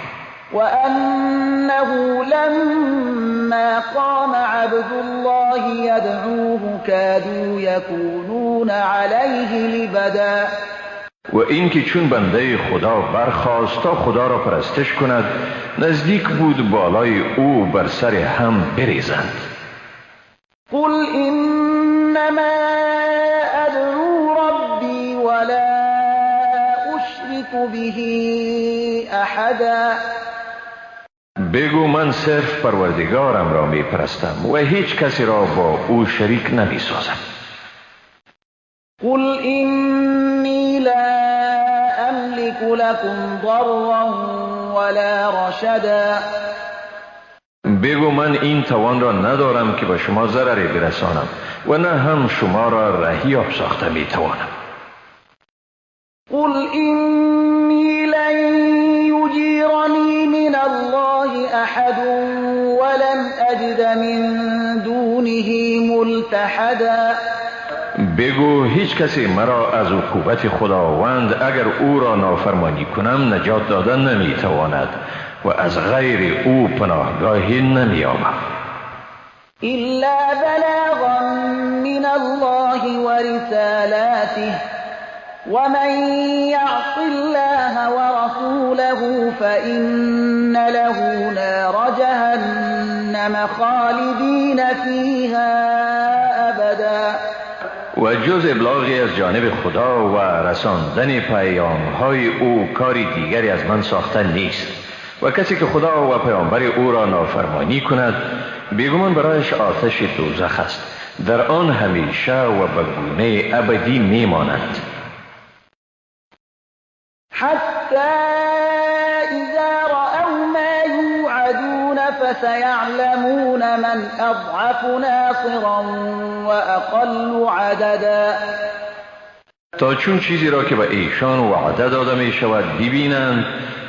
وأنه لما قام عبد الله يدعوه كادوا يكونون عليه لبدا. و این که چون بنده خدا برخاست تا خدا را پرستش کند نزدیک بود بالای او بر سر هم بریزند. قل إنما أدعو ربي ولا أشرك به أحدا. بگو من صرف پروردگارم را می پرستم و هیچ کسی را با او شریک نمی سازم. قل إني لا أملك لكم ضرا ولا رشدا. بگو من این توان را ندارم که به شما ضرری برسانم و نه هم شما را رهیاب ساخته می توانم. قل إني لن يجيرني من الله أحد ولن أجد من دونه ملتحدا. بگو هیچ کسی مرا از عقوبت خداوند اگر او را نافرمانی کنم نجات دادن نمیتواند و از غیر او پناهگاهی نمییابم. إلا بلاغا من الله ورسالاته ومن يعص الله ورسوله فإن له نار جهنم خالدين فيها أبدا. و جز ابلاغی از جانب خدا و رساندن پیام‌های او کاری دیگری از من ساخته نیست و کسی که خدا و پیامبر او را نافرمانی کند بیگمان برایش آتش دوزخ است، در آن همیشه و به گونه ابدی میمانند. حتی اذا رأوا ما یوعدون فسیعلمون من اضعف ناصرا واقل عددا. تا چون چیزی را که به ایشان وعده داده می شود ببینند،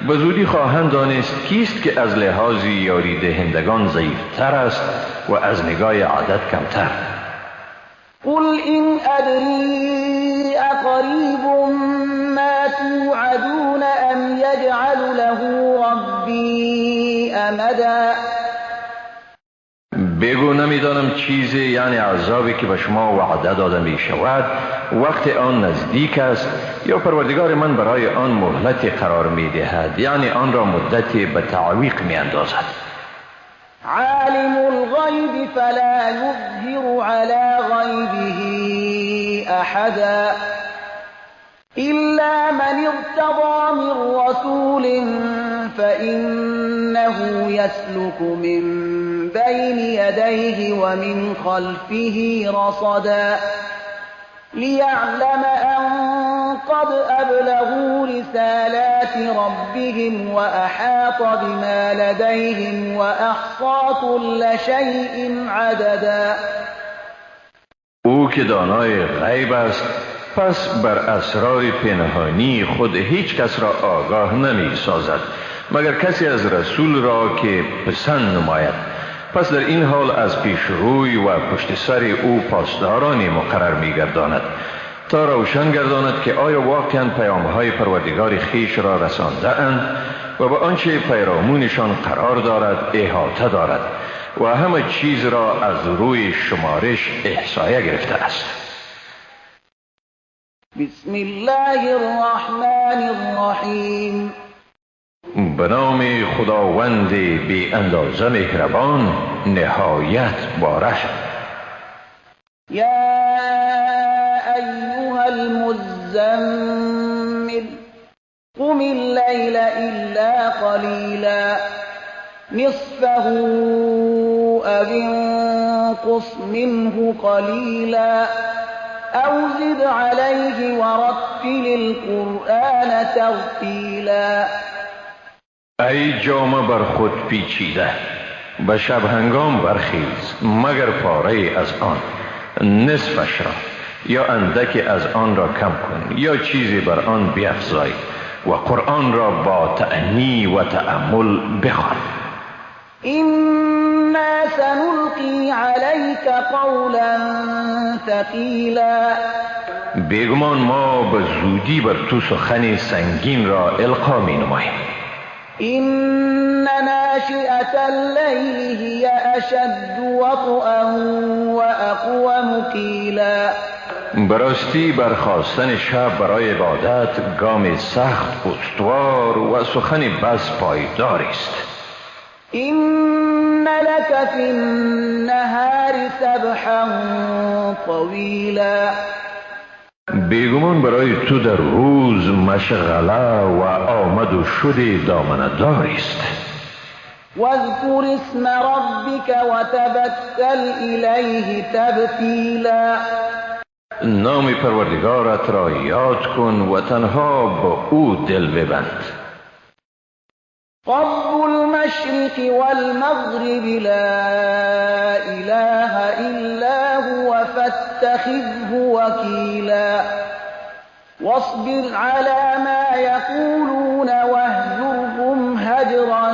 به زودی خواهند دانست کیست که از لحاظ یاری دهندگان ضعیفتر است و از نگاه عدد کمتر. قل این ادری اقریب ما توعدون ام یجعل له ربی امدا. بگو نمیدانم چیزی، یعنی عذابی که به شما وعده داده می شود وقت آن نزدیک است یا پروردگار من برای آن مهلت قرار می دهد، یعنی آن را مدتی به تعویق می اندازد. عالم الغیب فلا یظهر علی غیبه احدا إلا من ارتضى من رسول فإنه يسلك من بين يديه ومن خلفه رصدا ليعلم أن قد أبلغوا رسالات ربهم وأحاط بما لديهم وأحصى كل شيء عددا. او که دانای غیب است، پس بر اسرار پنهانی خود هیچ کس را آگاه نمی سازد مگر کسی از رسول را که پسند نماید. پس در این حال از پیش روی و پشت سر او پاسدارانی مقرر می گرداند تا روشن گرداند که آیا واقعا پیامهای پروردگار خویش را رسانده اند و به آنچه پیرامونشان قرار دارد احاطه دارد و همه چیز را از روی شمارش احصایه گرفته است. بسم الله الرحمن الرحیم. به نام خداوند بی اندازه مهربان، نهایت بارش. یا ایها المزمل قم اللیل الا قلیلا نصفه او انقص منه قلیلا أو زد عليه ورتل القرآن ترتیلا. ای جامه بر خود پیچیده، به شب هنگام برخیز مگر پاره از آن، نصفش را یا اندکی از آن را کم کن یا چیزی بر آن بیفزای و قرآن را با تأنی و تأمل بخوان. إنا سنلقي عليك قولا ثقيلا. بیگمان ما به زودی بر تو سخن سنگین را القا می نماییم. إن ناشئة الليل هي أشد وطئا وأقوم قيلا. براستی برخاستن شب برای عبادت گام سخت استوار و سخن بس پایدار است. إن لك في النهار سبحا طويلا. بیگمان برای تو در روز مشغله و آمد و شد دامنه است. واذكر اسم ربك وتبتل إليه تبتیلا. نام پروردگارت را یاد کن و تنها با او دل ببند. رب المشرق والمغرب لا إله إلا هو فاتخذه وكيلا. واصبر على ما يقولون واهجرهم هجرا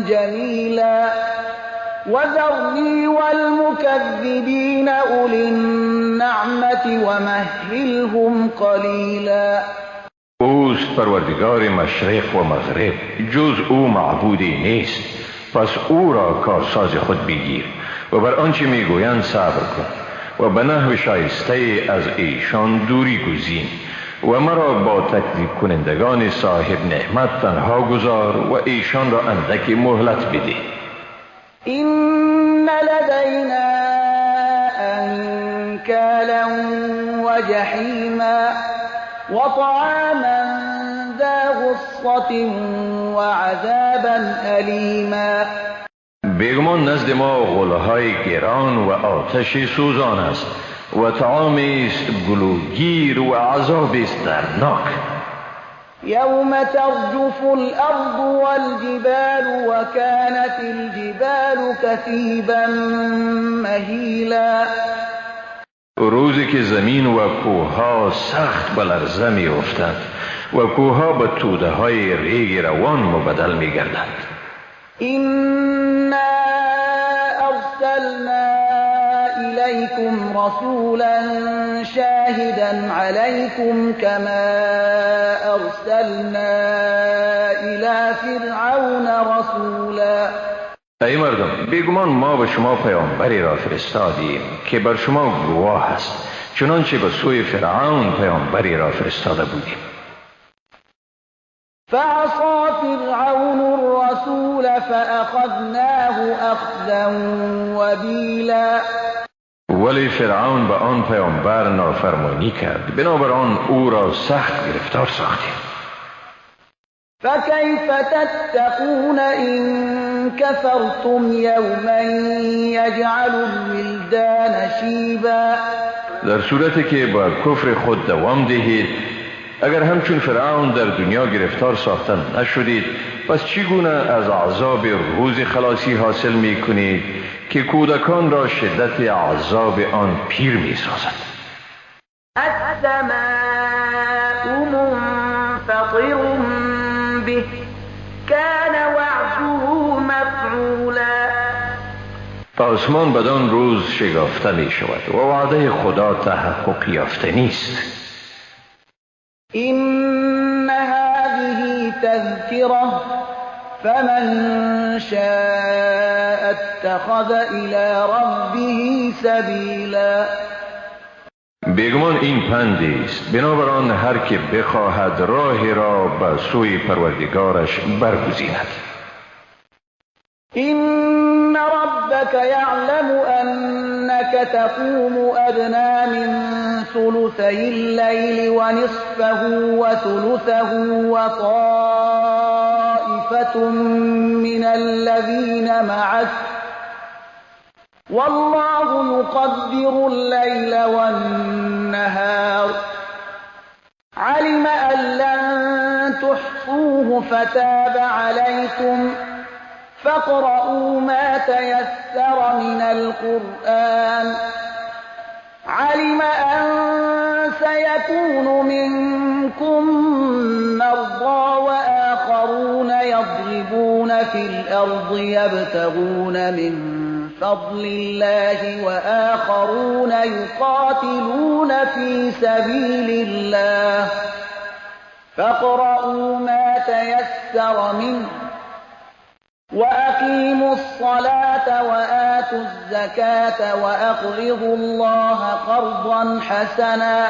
جميلا. وذرني والمكذبين أولي النعمة ومهلهم قليلا. اوست پروردگار مشرق و مغرب، جز او معبودی نیست، پس او را کارساز خود بگیر و بر آنچه میگویند صبر کن و به نحو شایسته از ایشان دوری گزین و مرا با تکذیب کنندگان صاحب نعمت تنها گذار و ایشان را اندک مهلت بده. إن لدينا أنكالا وجحيما وطعاما ذا غصة وعذابا أليما. بیگمان نزد ما غلهای گران و آتش سوزان است و طعامی است گلوگیر و عذاب است دردناک. یوم ترجف الارض والجبال وكانت الجبال كثيبا مهیلا. روزی که زمین و کوهها سخت به لرزه می افتند و کوهها به توده های ریگ روان مبدل می گردند. إنا أرسلنا إليكم رسولا شاهدا عليكم كما أرسلنا إلى فرعون رسولا. ای مردم، بیگمان ما به شما پیامبری را فرستادیم که بر شما گواه است، چنانچه به سوی فرعون پیامبری را فرستاده بودیم. فعصى فرعون الرسول فأخذناه أخذا وبیلا. ولی فرعون به آن پیامبر نافرمانی کرد، بنابراین او را سخت گرفتار ساختیم. فكيف تتقون إن كفرتم يوما يجعل الولدان شیبا. در صورتی که با کفر خود دوام دهید، اگر همچون فرعون در دنیا گرفتار ساختن نشدید، پس چگونه از عذاب روز خلاصی حاصل می کنید که کودکان را شدت عذاب آن پیر می سازد؟ السماء منفطر به كان وعده مفعولا. آسمان بدان روز شگافته می شود و وعده خدا تحقق یافته نیست. إن هذه تذكرة فمن شاء اتخذ إلى ربه سبیلا. بیگمان این پندی است، بنابراین هر که بخواهد راه را به سوی پروردگارش برگزیند. إن ربك يعلم أنك تقوم أدنى من ثلثي الليل ونصفه وثلثه وطائفة من الذين معك والله يقدر الليل والنهار علم أن لن تحصوه فتاب عليكم فاقرؤوا ما تيسر من القرآن علم أن سيكون منكم مرضى وآخرون يضربون في الأرض يبتغون من فضل الله وآخرون يقاتلون في سبيل الله فاقرؤوا ما تيسر منه وأقيموا الصلاة وآتوا الزكاة وأقرضوا الله قرضا حسنا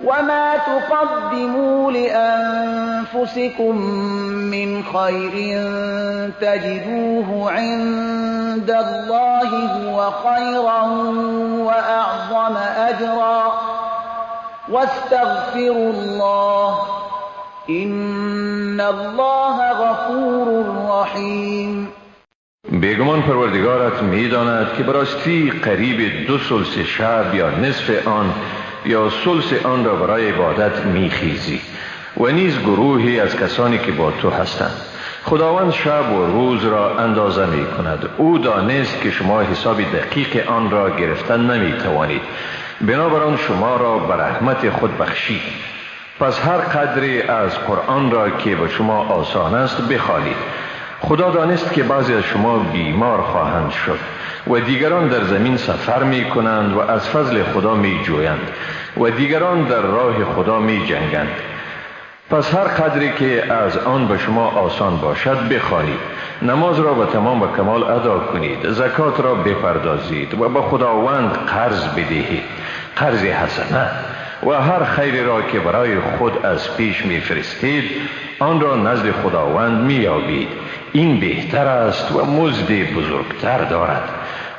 وما تقدموا لأنفسكم من خير تجدوه عند الله هو خيرا وأعظم أجرا واستغفروا الله إن الله غفور رحیم. بیگمان پروردگارت میداند که براستی قریب 2 ثلث شب یا نصف آن یا ثلث آن را برای عبادت میخیزی و نیز گروهی از کسانی که با تو هستند. خداوند شب و روز را اندازه می کند. او دانست که شما حساب دقیق آن را گرفتن نمی توانید، بنابراین شما را به رحمت خود بخشید. پس هر قدری از قرآن را که به شما آسان است بخوانید. خدا دانست که بعضی از شما بیمار خواهند شد و دیگران در زمین سفر می کنند و از فضل خدا می جویند و دیگران در راه خدا می جنگند. پس هر قدری که از آن به شما آسان باشد بخوانید، نماز را به تمام و کمال ادا کنید، زکات را بپردازید و به خداوند قرض بدهید، قرض حسنه، و هر خیری را که برای خود از پیش میفرستید آن را نزد خداوند مییابید. این بهتر است و مزد بزرگتر دارد.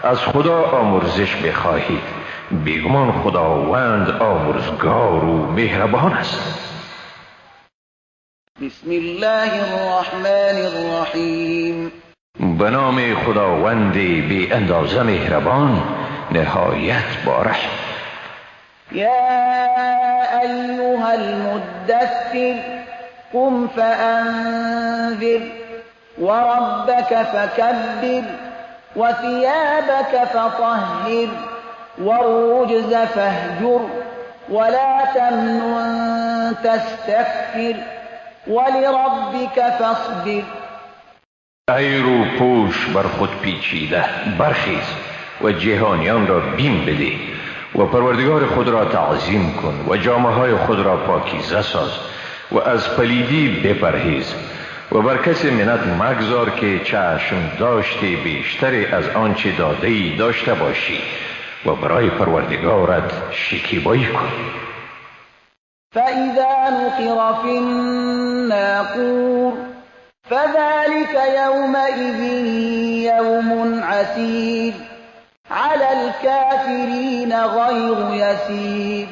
از خدا آمرزش بخواهید، بیگمان خداوند آمرزگار و مهربان است. بسم الله الرحمن الرحیم. به نام خداوند بی اندازه مهربان، نهایت بارحم. یا ایها المدثر قم فانذر وربك فكبر وثيابك فطهر والرجز فاهجر ولا تمنن تستكثر ولربك فاصبر. ای رو پوش بر خود پیچیده، برخیز و جهانیان را بیم بده و پروردگار خود را تعظیم کن و جامه های خود را پاکیزه ساز و از پلیدی بپرهیز و بر کسی منت مگذار که چشم داشتی بیشتری از آنچه داده‌ای داشته باشی و برای پروردگارت شکیبایی کن. فإذا نقر في الناقور فذلك يومئذ يوم عسير على الكافرين غير يسير.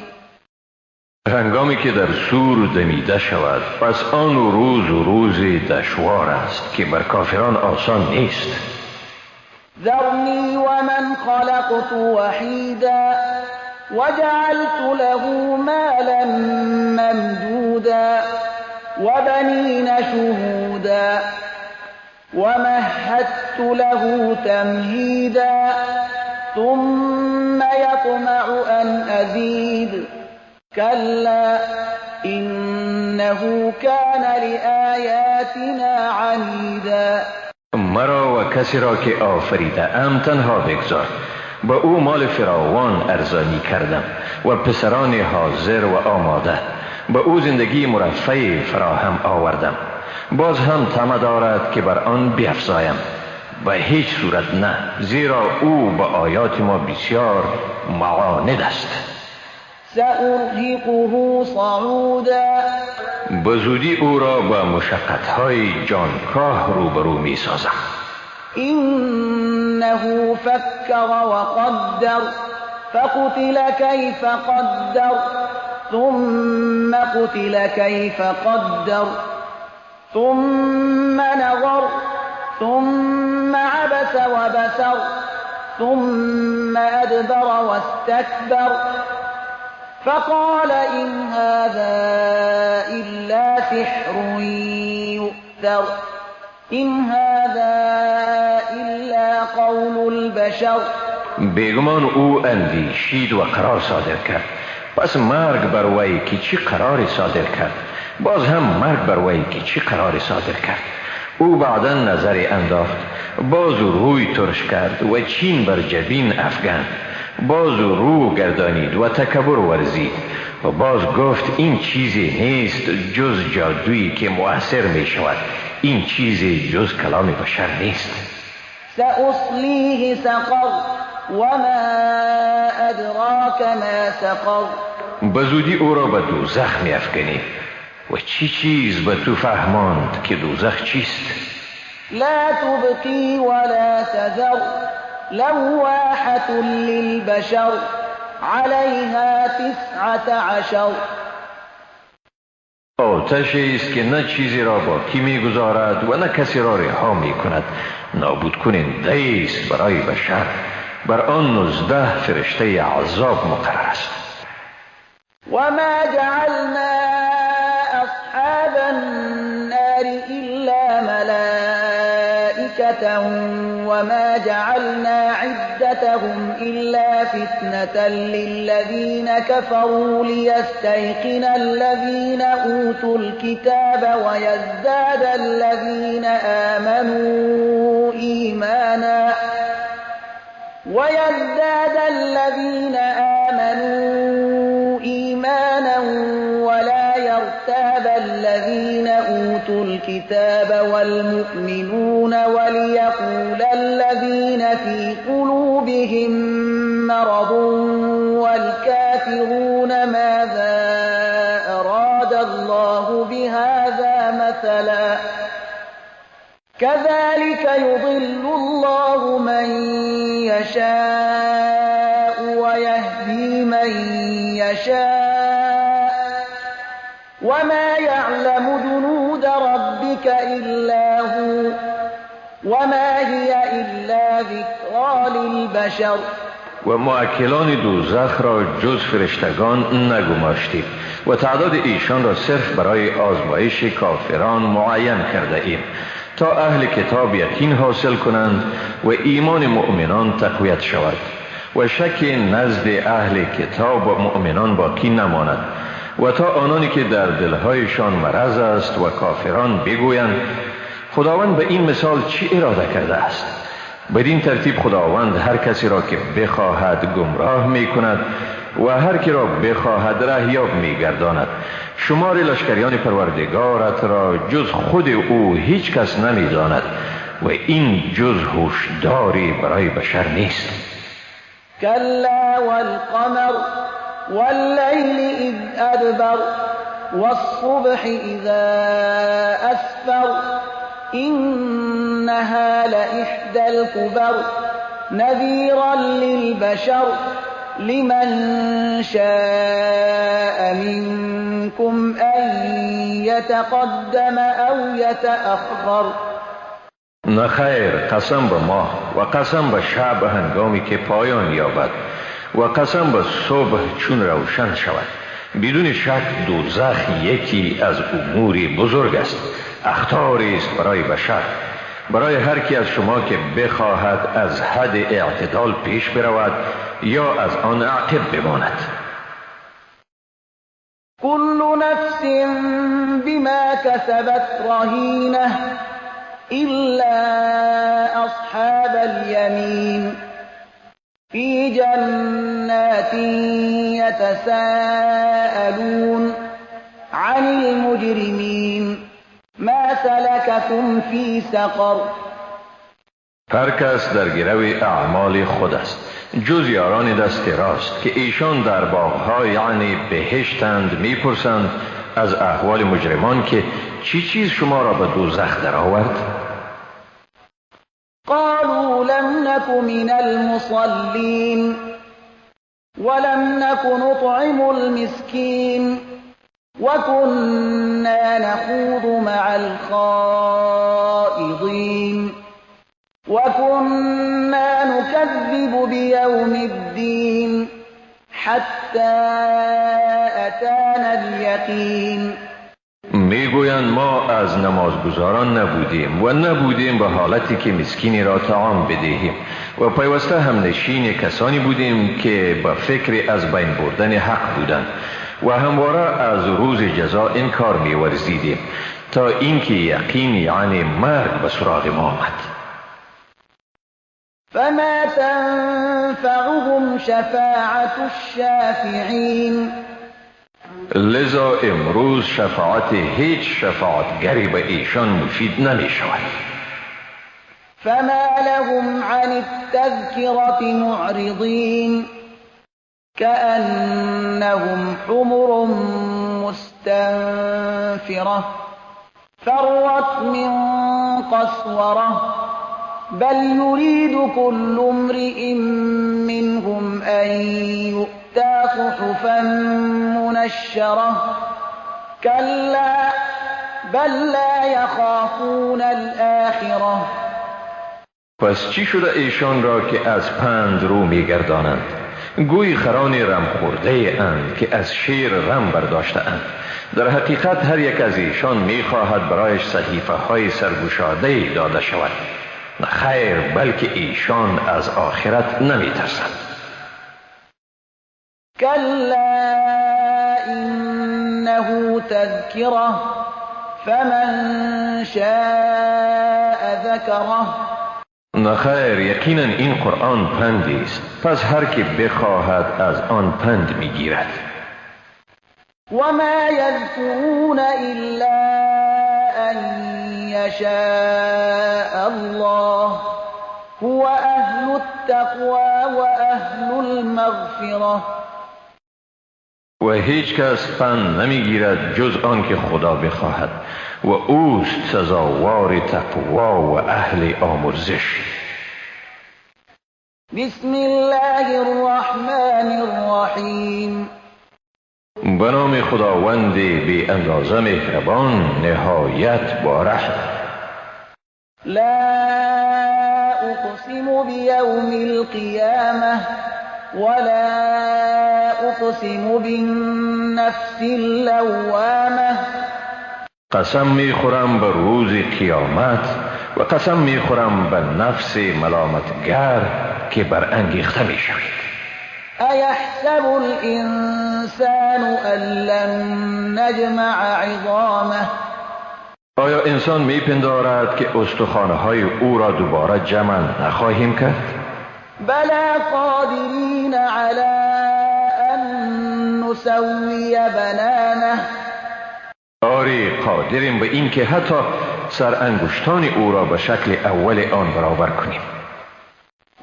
هنگامی که در سور دمیده شود، پس آن روز روز دشوار است که بر کافران آسان نیست. ذرنی ومن خلقت وحیدا وجعلت له مالا ممدودا وبنین شهودا ومهدت له تمهیدا ثم یطمع ان ازید كلا إنه كان لآياتنا عنيدا. مرا و کسی را که آفریده ام تنها بگذار. با او مال فراوان ارزانی کردم و پسران حاضر و آماده. با او زندگی مرفه فراهم آوردم. باز هم طمع دارد که بر آن بیفزایم. به هیچ صورت نه، زیرا او با آیات ما بسیار معاند است. سأرهقه صعودا. به زودی او را با مشقت‌های جانکاه روبرو می‌سازم. إنه فكر وقدر فقتل كيف قدر ثم قتل كيف قدر ثم نظر ثم عبس وبسر ثم أدبر واستكبر فقال إن هذا إلا سحر يؤثر إن هذا إلا قول البشر. بیگمان او اندیشید و قرار صادر کرد. پس مرگ بر وی که چی قرار صادر کرد، باز هم مرگ بر وی که چی قرار صادر کرد. او بعدا نظر انداخت، باز روی ترش کرد و چین بر جبین افگند، باز رو گردانید و تکبر ورزید و باز گفت این چیزی نیست جز جادویی که مؤثر می شود، این چیزی جز کلام بشر نیست. سأصلیه سقر وما ادراک ما سقر. به زودی او را به دوزخ می افکنی و چی چیز به تو فهماند که دوزخ چیست؟ لا تبقی ولا تذر لواحة للبشر عليها 19. آتشی است که نه چیزی را باقی میگذارد و نه کسی را رها می کند، نابود کننده است برای بشر. بر آن 19 فرشته عذاب مقرر است. وما جعلنا أصحاب النار إلا ملائكة وما جعلنا عدتهم إلا فتنة للذين كفروا ليستيقن الذين أوتوا الكتاب ويزداد الذين آمنوا إيمانا ولا يرتاب الذين الذين أوتوا الكتاب والمؤمنون وليقول الذين في قلوبهم مرض والكافرون ماذا أراد الله بهذا مثلا كذلك يضل الله من يشاء ويهدي من يشاء وما يعلم جنود ربك إلا هو وما هي إلا ذكرى للبشر. و مؤکلان دوزخ را جز فرشتگان نگماشتیم و تعداد ایشان را صرف برای آزمایش کافران معین کرده ایم تا اهل کتاب یقین حاصل کنند و ایمان مؤمنان تقویت شود و شک نزد اهل کتاب و مؤمنان باقی نماند و تا آنانی که در دلهایشان مرض است و کافران بگویند خداوند به این مثال چی اراده کرده است. بدین ترتیب خداوند هر کسی را که بخواهد گمراه می کند و هر کی را بخواهد رهیاب می گرداند. شمار لشکریان پروردگارت را جز خود او هیچ کس نمی داند و این جز هوشداری برای بشر نیست. کلا والقمر واللیل اذ ادبر والصبح اذا اسفر إنها لإحدى الكبر نذيرا للبشر لمن شاء منكم أن يتقدم أو يتأخر. نخیر، قسم به ماه و قسم به شب هنگامی که پایان یابد و قسم به صبح چون روشن شود. بدون شک دوزخ یکی از امور بزرگ است، اخطاری است برای بشر، برای هر کی از شما که بخواهد از حد اعتدال پیش برود یا از آن عقب بماند. كل نفس بما كسبت رهینه إلا أصحاب اليمين في جنات يتساءلون عن المجرمين ما سلككم في سقر. هر کس در گرو اعمال خود است جز یاران دست راست که ایشان در باغها یعنی بهشتند. میپرسند از احوال مجرمان که چی چیز شما را به دوزخ در آورد؟ قالوا لم نك من المصلين ولم نك نطعم المسكين وكنا نخوض مع الخائضين وكنا نكذب بيوم الدين حتى أتانا اليقين. میگویند ما از نمازگزاران نبودیم و نبودیم به حالتی که مسکینی را طعام بدهیم و پیوسته هم نشین کسانی بودیم که به فکر از بین بردن حق بودند و همواره از روز جزا انکار می‌ورزیدیم تا اینکه یقین یعنی مرگ به سراغ ما آمد. فما تنفعهم شفاعة الشافعین. لذا امروز شفاعت هیچ شفاعتگری به ایشان مفید نمی شود. فما لهم عن التذکرة معرضین كأنهم حمر مستنفرة فرت من قسورة بل يريد كل امرئ منهم أن يؤتى صحفا منشرة كلا بل لا يخافون الآخرة. پس چی شده ایشان را که از پند رو میگردانند؟ گوی خران رم خورده اند که از شیر رم برداشته اند. در حقیقت هر یک از ایشان میخواهد برایش صحیفه های سرگشاده داده شود. نه خیر، بلکه ایشان از آخرت نمیترسند. کلا انه تذکره فمن شاء ذکره. نه خیر، یقینا این قرآن پندی است، پس هر که بخواهد از آن پند میگیرد. وما يذكرون إلا أن يشاء الله هو أهل التقوى وأهل المغفرة. و هیچ کس پند نمیگیرد جز آن که خدا بخواهد و اوست سزاوار تقوا و اهل آمرزش. بسم الله الرحمن الرحیم. به نام خداوند بی اندازه مهربان نهایت با رحم. لا اقسم بیوم القیامة ولا اقسم بالنفس اللوامة. قسم میخورم به روز قیامت و قسم میخورم به نفس ملامتگر که برانگیخته میشوید. ایحسب الانسان ان لن نجمع عظامه. آیا انسان میپندارد که استخوانهای او را دوباره جمع نخواهیم کرد؟ بلا قادرین علی ان نسوی بنانه. آری قادریم به این که حتی سر انگشتان او را به شکل اول آن برابر کنیم.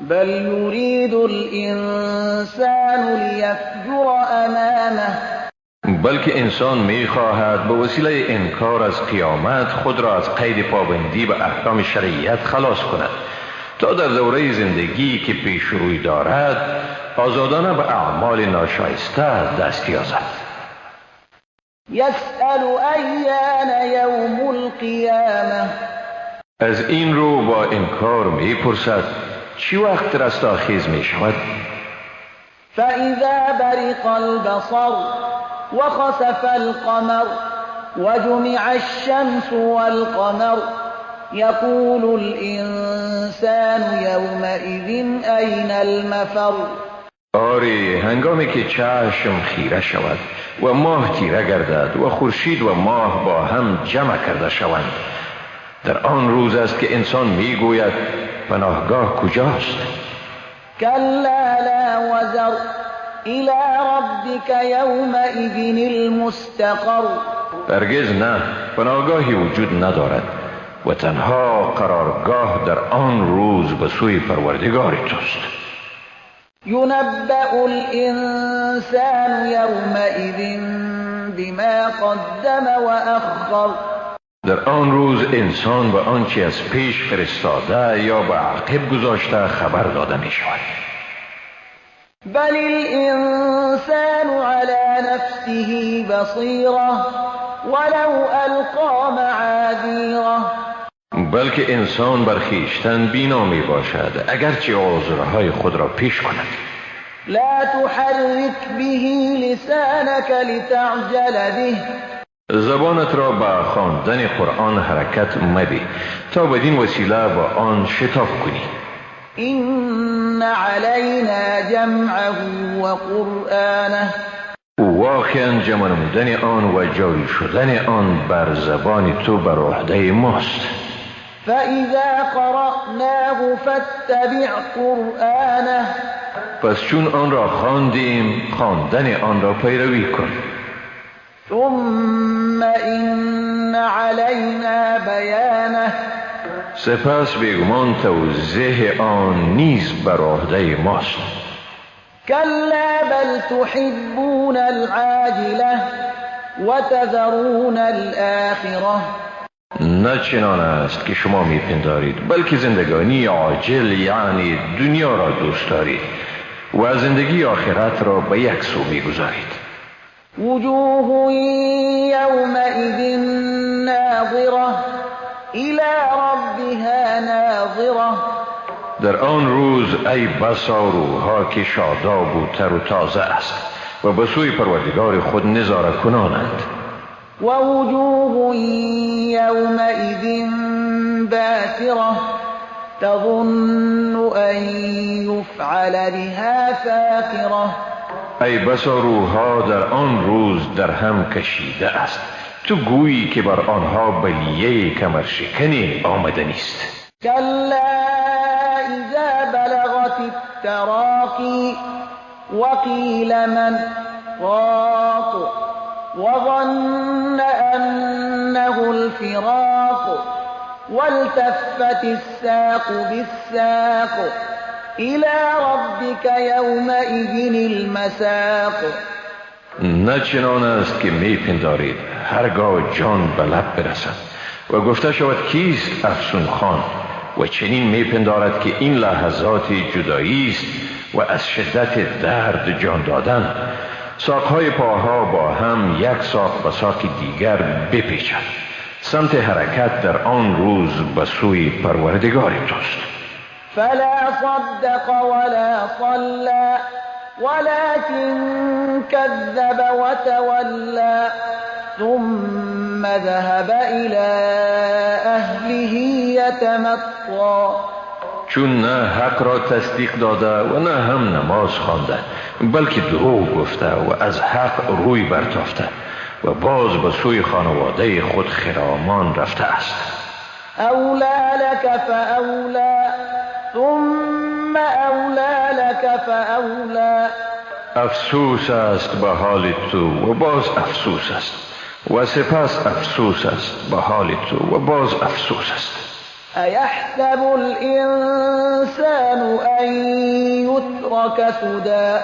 بل یرید الانسان لیفجر امامه. بلکه انسان میخواهد به وسیله انکار از قیامت خود را از قید پابندی به احکام شریعت خلاص کند تا در دوره زندگی که پیش روی دارد آزادانه به اعمال ناشایسته دست یازد. یسأل ایان یوم القیامه. از این رو با انکار میپرسد چی وقت رستاخیز میشود؟ فإذا برق البصر وخسف القمر وجمع الشمس والقمر يقول الإنسان يومئذ أين المفر. آری هنگامی که چشم خیره شود و ماه تیره گردد و خورشید و ماه با هم جمع کرده شوند، در آن روز است که انسان میگوید پناهگاه کجاست؟ کلا لا وزر الى ربک یومئذ المستقر. هرگز نه، پناهگاهی وجود ندارد و تنها قرارگاه در آن روز به سوی پروردگار توست. ينبأ الإنسان يومئذ بما قدم وأخر. در آن روز انسان به آنچه از پیش فرستاده یا به عقب گذاشته خبر داده می شود. بل الإنسان على نفسه بصیرة ولو ألقى معاذیره. بلکه انسان بر خویشتن بینا می باشد اگرچه عذرهای خود را پیش کند. لا تحرک به لسانك لتعجل به. زبانت را به خواندن قرآن حرکت مده تا بدین وسیله با آن شتاب کنی. این علینا جمعه و قرآنه. واقعا جمع نمودن آن و جاری شدن آن بر زبان تو بر عهده ماست. فإذا قرأناه فاتبع قرآنه. پس چون آن را خواندیم خواندن آن را پیروی کن. ثم إن علينا بیانه. سپس بیگمان توضیح آن نیز بر عهده ماست. کلا بل تحبون العاجلة وتذرون الآخرة. نه چنان است که شما میپندارید، بلکه زندگانی عاجل یعنی دنیا را دوست دارید و زندگی آخرت را به یک سو میگذارید. وجوه یومئذ ناظرة الی ربها ناظرة. در آن روز ای بسا روحها که شاداب و تر و تازه است و به سوی پروردگار خود نظاره کنانند. و وجوه یومئذ باسرة تظن ان یفعل بها فاقرة. ای بسا روحها در آن روز در هم کشیده است، تو گویی که بر آنها بلیه کمرشکنی آمده نیست. کلا اذا بلغت التراقی وقیل من راق. وظن أنه الفراق والتفت الساق بالساق إلى ربك يومئذ المساق. نه چنان است که میپندارید هرگاه جان به لب برسد و گفته شود کیست افسون خان، و چنین میپندارد که این لحظات جدایی است و از شدت درد جان دادن. ساقهای پاها با هم یک ساق به ساق دیگر بپیچد. سمت حرکت در آن روز به سوی پروردگار توست. فلا صدق ولا صلى ولكن كذب وتولى ثم ذهب إلى أهله يتمطى. چون نه حق را تصدیق داده و نه هم نماز خوانده، بلکه دروغ گفته و از حق روی برتافته و باز به سوی خانواده خود خرامان رفته است. اولی لک فاولی ثم اولی لک فاولی. افسوس است به حال تو و باز افسوس است و سپس افسوس است به حال تو و باز افسوس است. ایحسب الانسان ان یترک سدی.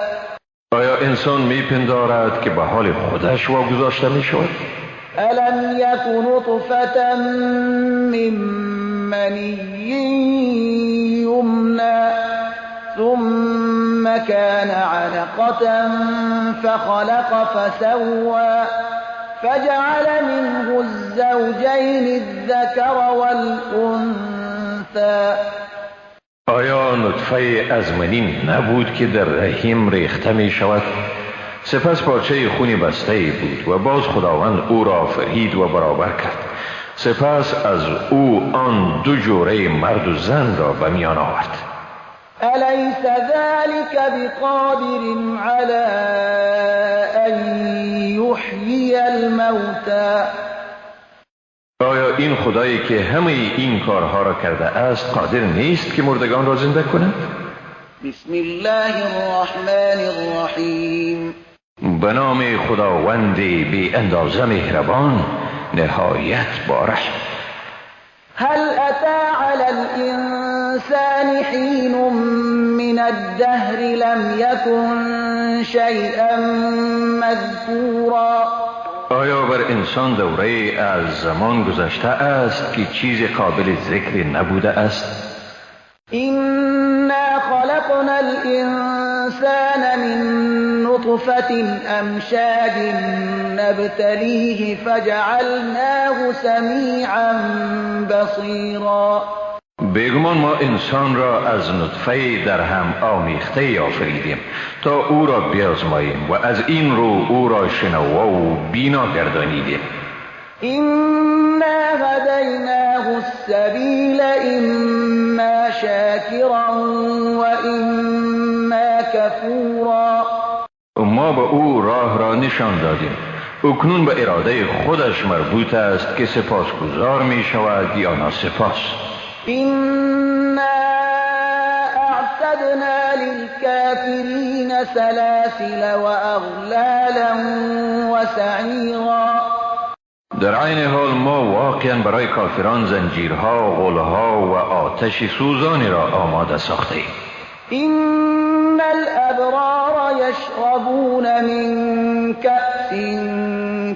آیا انسان میپندارد که به حال خودش واگذاشته میشود؟ الم یک نطفة من منی یمنی ثم كان علقة فخلق فسوى فجعل منه الزوجين الذكر والأنثى. آیا نطفه از منی نبود که در رحم ریخته می شود؟ سپس پارچه خونی بسته بود و باز خداوند او را آفرید و برابر کرد. سپس از او آن دو جوره مرد و زن را به میان آورد. أليس ذلك بقادر على أن يحيي الموتى. آیا این خدایی که همه این کارها را کرده است قادر نیست که مردگان را زنده کند؟ بسم الله الرحمن الرحیم. به نام خداوند بی اندازه مهربان نهایت بارحم. هل أتى على الإنسان حين من الدهر لم يكن شيئا مذكورا. آیا بر انسان دوره از زمان گذشته است که چیز قابل ذکر نبوده است؟ إنا خلقنا الإنسان من نطفة أمشاج نبتليه فجعلناه سميعا بصيرا. بیگمان ما انسان را از نطفه در هم آمیخته آفریدیم تا او را بیازماییم و از این رو او را شنوا و بینا گردانیدیم. إنا هدیناه السبیل إما شاکرا و إما کفورا. ما به او راه را نشان دادیم. اکنون به اراده خودش مربوط است که سپاسگزار می شود یا ناسپاس. إنا أعتدنا للكافرين سلاسل وأغلالا وسعيرا. در عین حال ما واقعا برای کافران زنجیرها، غلها و آتش سوزانی را آماده ساخته ایم. إن الأبرار يشربون من كأس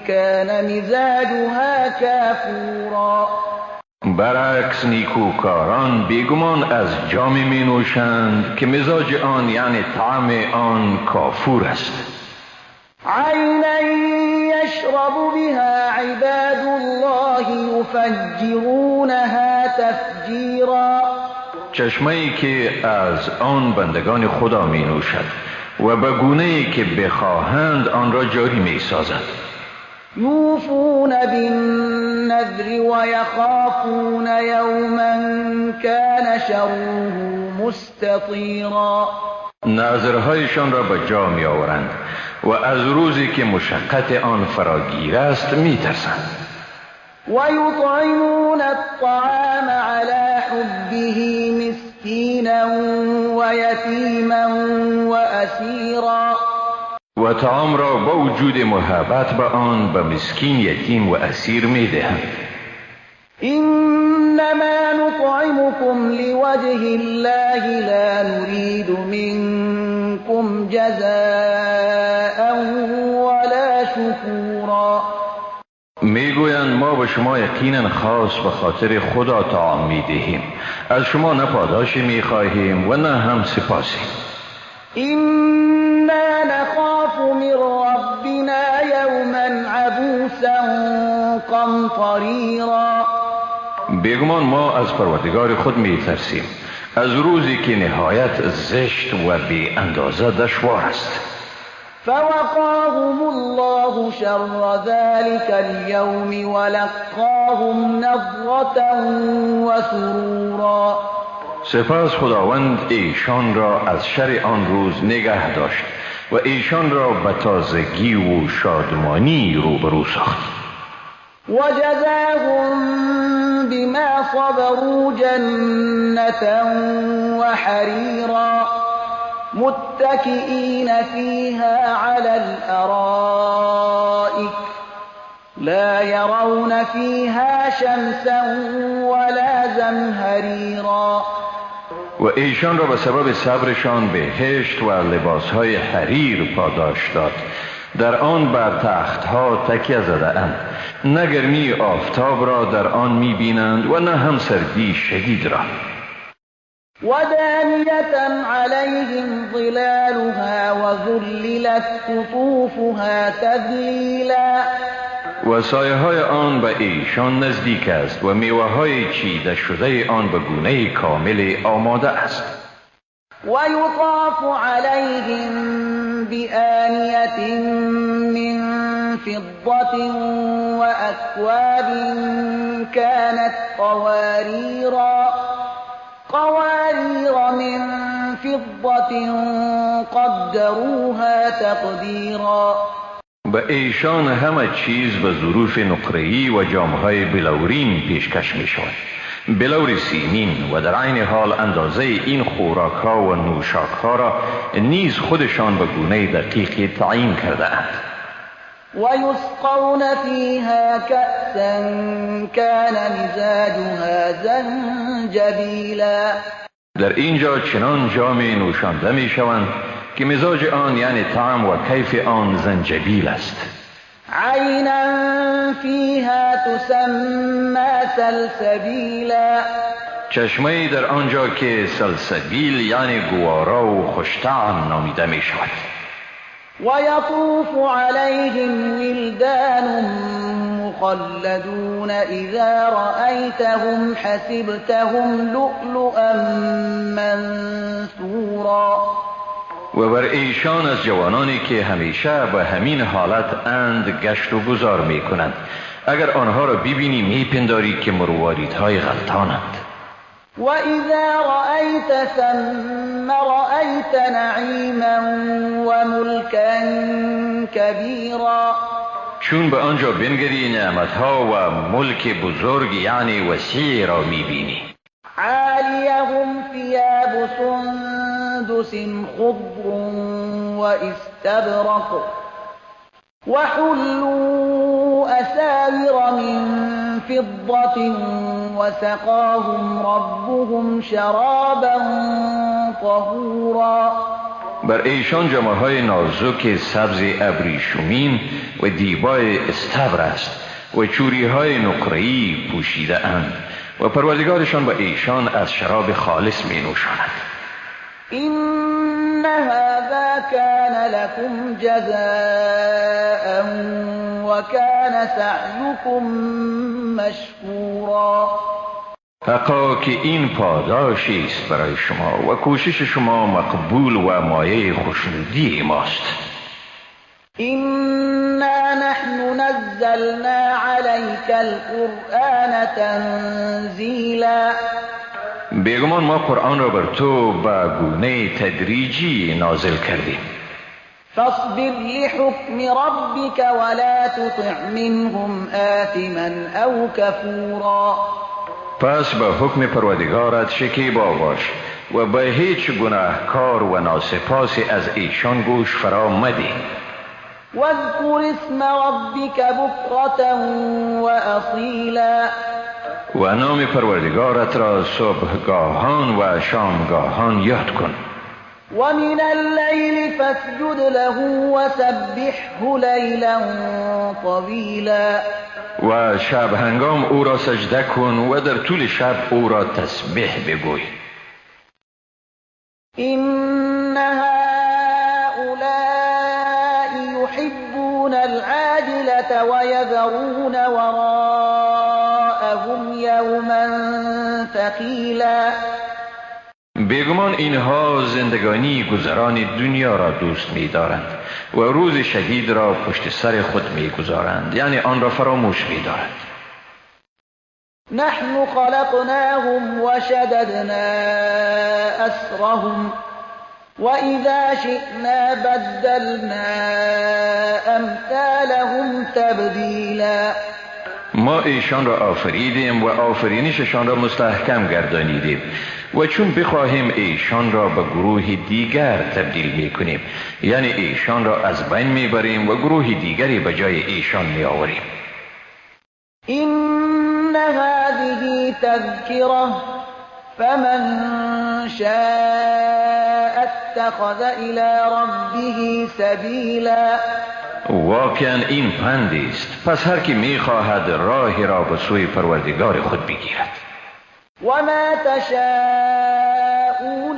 كان مزاجها كافورا. برعکس نیکوکاران بیگمان از جام می نوشند که مزاج آن یعنی طعم آن کافور است. عینا یشرب بها عباد الله یفجرونها تفجیرا. چشمه‌ای که از آن بندگان خدا می نوشد و به گونه‌ای که بخواهند آن را جاری می سازد. یوفون بالنذر ویخافون یوما کان شره مستطیرا. نذرهایشان را به جا می آورند و از روزی که مشقت آن فراگیر است می ترسند. و یطعمون الطعام علی حبه مسکینا و یتیما و اسیرا. و طعام را با وجود محبت به آن به مسکین، یتیم و اسیر می دهند. انما نطعمكم لوجه الله لا نريد منكم جزاء ولا شكورا. میگویند ما به شما یقینا خاص به خاطر خدا طعام میدهیم، از شما نه پاداشی میخواهیم و نه هم سپاسی. إنا نخاف من ربنا یوما عبوسا قمطریرا. بیگمان ما از پروردگار خود میترسیم، از روزی که نهایت زشت و بی اندازه دشوار است. فوقاهم الله شر ذلك اليوم ولقاهم نضرة وسرورا. سپس خداوند ایشان را از شر آن روز نگه داشت و ایشان را به تازگی و شادمانی روبرو ساخت. وجزاهم بما صبروا جنة وحريرا متكئين فيها على الأرائك لا يرون فيها شمسا ولا زمهريرا. و ایشان را به سبب صبرشان بهشت و لباسهای حریر پاداش داد. در آن بر تختها تکیه زده اند، نه گرمی آفتاب را در آن می بینند و نه هم سردی شدید را. ودانية عليهم ظلالها وذللت قطوفها تذلیلا. و سایه های آن به ایشان نزدیک است و میوه های چیده شده آن به گونه کامل آماده است. و یطاف علیهم بآنیة من فضة وأکواب كانت قوارير من فضة قدروها تقدیرا. به ایشان همه چیز به ظروف نقره‌ای و جام‌های بلورین پیشکش می‌شود، بلور سیمین، و در عین حال اندازه این خوراک‌ها و نوشاک‌ها را نیز خودشان به گونه دقیقی تعیین کرده اند. و یسقون فیها کأسا کان مزاجها زنجبیلا. در اینجا چنان جام نوشانده می‌شوند که مزاج آن یعنی طعم و کیف آن زنجبیل است. عینا فیها تسمى سلسبیلا. چشمه در آنجا که سلسبیل یعنی گوارا و خوشطعم نامیده می شود. و یطوف علیهم ولدان مخلدون اذا رأیتهم حسبتهم لؤلؤا منثورا. و بر ایشان از جوانانی که همیشه به همین حالت اند گشت و گذار می کنند. اگر آنها را ببینی می پنداری که مرواریدهای غلطانند. و اذا رأیت ثم رأیت نعیما و ملکا کبیرا. چون به آنجا بنگری نعمتها و ملک بزرگ یعنی وسیع را می بینی. عالیهم ثیاب سندس خضر واستبرق وحلوا أساور من فضة وسقاهم ربهم شرابا طهورا. بر ایشان جامه‌های نازک سبز ابریشمین و دیبای استبر است و چوری‌های نقره‌ای پوشیده اند و پروردگارشان به ایشان از شراب خالص می نوشاند. إن هذا كان لكم جزاء وكان سعيكم مشكورا. حقا که این پاداشی است برای شما و کوشش شما مقبول و مایه خوشنودی ماست. إنا نحن نزلنا عليك القرآن تنزیلا. بیگمان ما قرآن را بر تو به گونه تدریجی نازل کردیم. فاصبر لحکم ربک ولا تطع منهم آثما او کفورا. پس به حکم پروردگارت شکیبا باش و به هیچ گناهکار و ناسپاسی از ایشان گوش فرا مده. واذكر اسم ربك بكرة وأصيلا. و نام پروردگارت را صبحگاهان و شامگاهان یاد کن. ومن الليل فاسجد له وسبحه ليلا طويلا. و شب هنگام او را سجده کن و در طول شب او را تسبیح بگوی. إن هؤلاء يحبون العاجلة ويذرون وراءهم يوما ثقيلا. بیگمان اینها زندگانی گذران دنیا را دوست می‌دارند و روز شدید را پشت سر خود می‌گذارند، یعنی آن را فراموش می‌دارند. نحن خلقناهم وشددنا أسرهم وإذا شئنا بدلنا أمثالهم تبدیلا. ما ایشان را آفریدیم و آفرینششان را مستحکم گردانیدیم و چون بخواهیم ایشان را به گروه دیگر تبدیل میکنیم، یعنی ایشان را از بین میبریم و گروه دیگری به جای ایشان میآوریم. إن هذه تذکرة فمن شاء اتخذ إلى ربه سبیلا. واقعا این پندی است، پس هر کی میخواهد راه را به سوی پروردگار خود بگیرد. وما تشاءون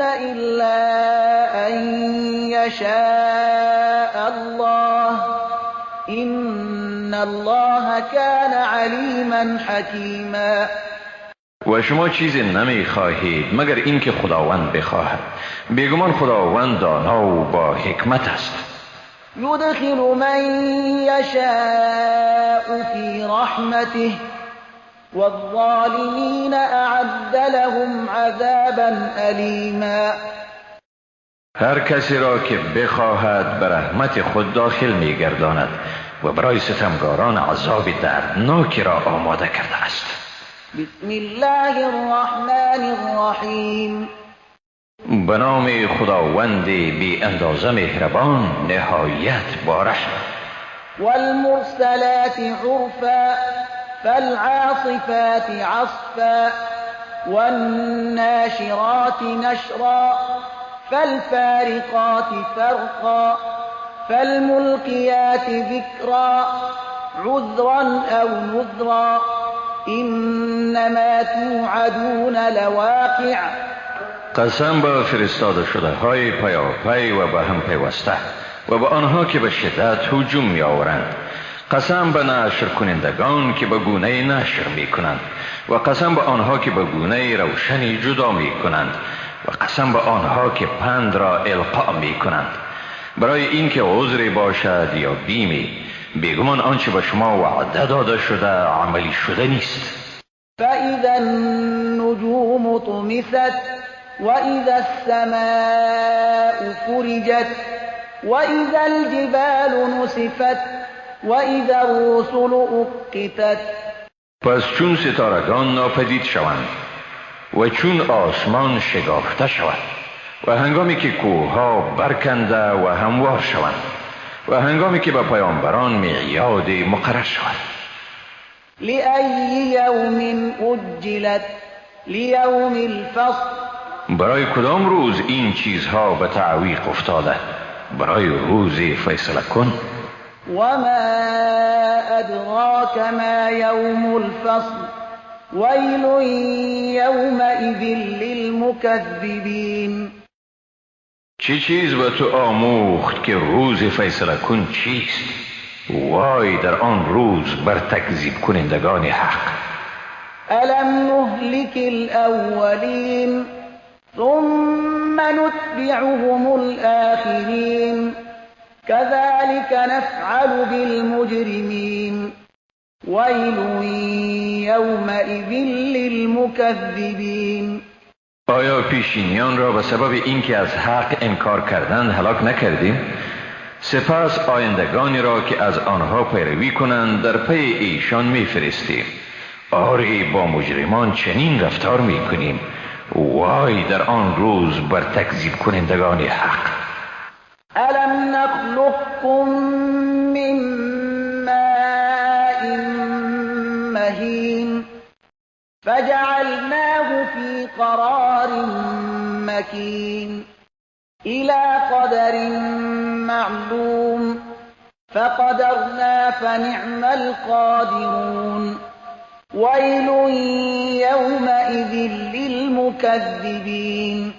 إلا أن يشاء الله إن الله كان عليما حكيما. و شما چیزی نمیخواهید مگر اینکه خداوند بخواهد. بیگمان خداوند دانا و با حکمت است. يدخل من يشاء في رحمته والظالمين أعد لهم عذابا أليما. هر کسی را که بخواهد به رحمت خود داخل می‌گرداند و برای ستمگاران عذاب دردناکی را آماده کرده است. بسم الله الرحمن الرحیم. به نام خداوند بی اندازه مهربان نهایت بارحم. والمرسلات عرفا فالعاصفات عصفا والناشرات نشرا فالفارقات فرقا فالملقيات ذكرا عذرا أو نذرا إنما توعدون لواقع. قسم به فرستاده شده های پیاپی و به هم پیوسته و به آنها که به شدت هجوم می آورند. قسم به نشر کنندگان که به گونه نشر می کنند و قسم به آنها که به گونه روشنی جدا می کنند و قسم به آنها که پند را القا می کنند، برای اینکه عذری باشد یا بیمی. بیگمان آنچه به شما وعده داده شده عملی شده نیست. فإذا النجوم طمست وإذا السماء فرجت وإذا الجبال نسفت وإذا الرسل أقتت. پس چون ستارگان ناپدید شوند و چون آسمان شگافته شود و هنگامی که کوهها برکنده و هموار شوند و هنگامی که به پیامبران میعاد مقرر شود. لأی یوم أجلت لیوم الفصل. برای کدام روز این چیزها به تعویق افتاده؟ برای روز فیصله کن. وما أدراك ما يوم الفصل ويل يومئذ للمكذبين. چه چیز به تو آموخت که روز فیصله کن چیست؟ وای در آن روز بر تکذیب کنندگان حق. ألم نهلك الأولين ثم نتبعهم الآخرين كذلك نفعل بالمجرمين ويل يومئذ للمكذبين. آیا پیشینیان را به سبب اینکه از حق انکار کردند هلاک نکردیم؟ سپس آیندگانی را که از آنها پیروی کنند در پی ایشان میفرستیم. آری با مجرمان چنین رفتار میکنیم. وای در آن روز بر تکذیب کنندگان حق. ألم نخلقكم فجعلناه في قرار مكين إلى قدر معلوم فقدرنا فنعم القادرون ويل يومئذ للمكذبين.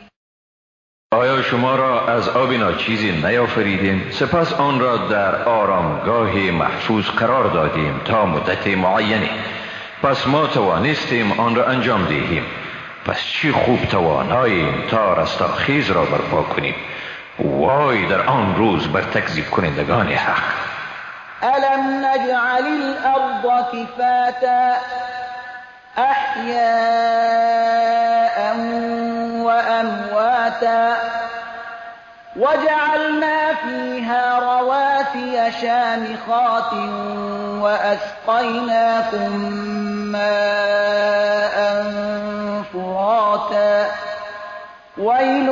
آیا شما را از آب ناچیزی نیافریدیم؟ سپس آن را در آرامگاه محفوظ قرار دادیم تا مدت معینی. پس ما توانستیم آن را انجام دهیم. پس چی خوب تواناییم تا رستاخیز را برپا کنیم. وای در آن روز بر تکذیب کنندگان حق. الم نجعل الارض کفاتا احیاء وامواتا وجعلنا فيها رواسي شامخات وأسقيناكم ماء فراتا ويل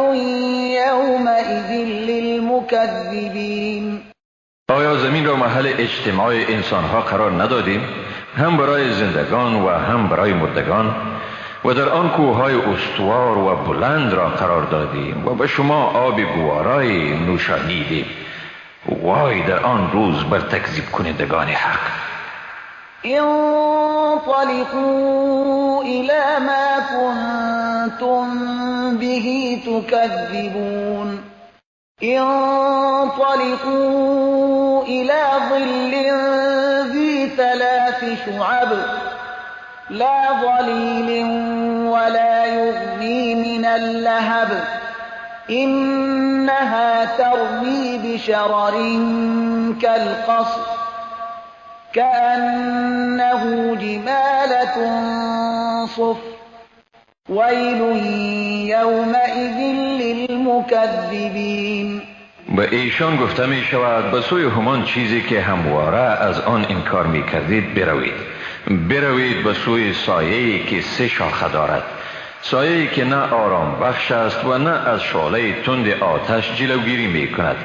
يومئذ للمكذبين. آیا زمین را محل اجتماع انسانها قرار ندادیم؟ هم برای زندگان و هم برای مردگان. و در آن کوههای استوار و بلند را قرار دادیم و به شما آب گوارای نوشانیدیم. وای در آن روز بر تکذیب کنندگان حق. انطلقوا إلى ما كنتم به تكذبون انطلقوا إلى ظل ذي ثلاث شعب لا ظليل ولا يغني من اللهب إنها ترمي بشرر كالقصر كأنه جمالة صفر ويل يومئذ للمكذبين. به ایشان گفته می شود به سوی همان چیزی که همواره از آن انکار می کردید بروید. بروید به سوی سایه‌ای که سه شاخه دارد، سایه‌ای که نه آرام بخش است و نه از شعله تند آتش جلوگیری می کند،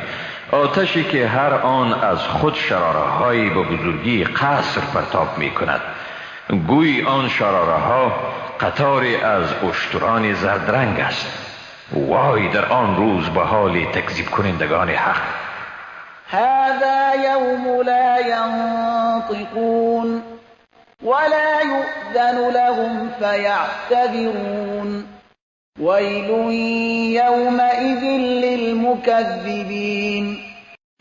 آتشی که هر آن از خود شراره‌هایی به بزرگی قصر پرتاب می کند. گویی آن شراره‌ها قطاری از اشتران زردرنگ است. وای در آن روز به حال تکذیب کنندگان حق. هذا یوم لا ینطقون ولا يؤذن لهم فيعتذرون ويل يومئذ للمكذبين.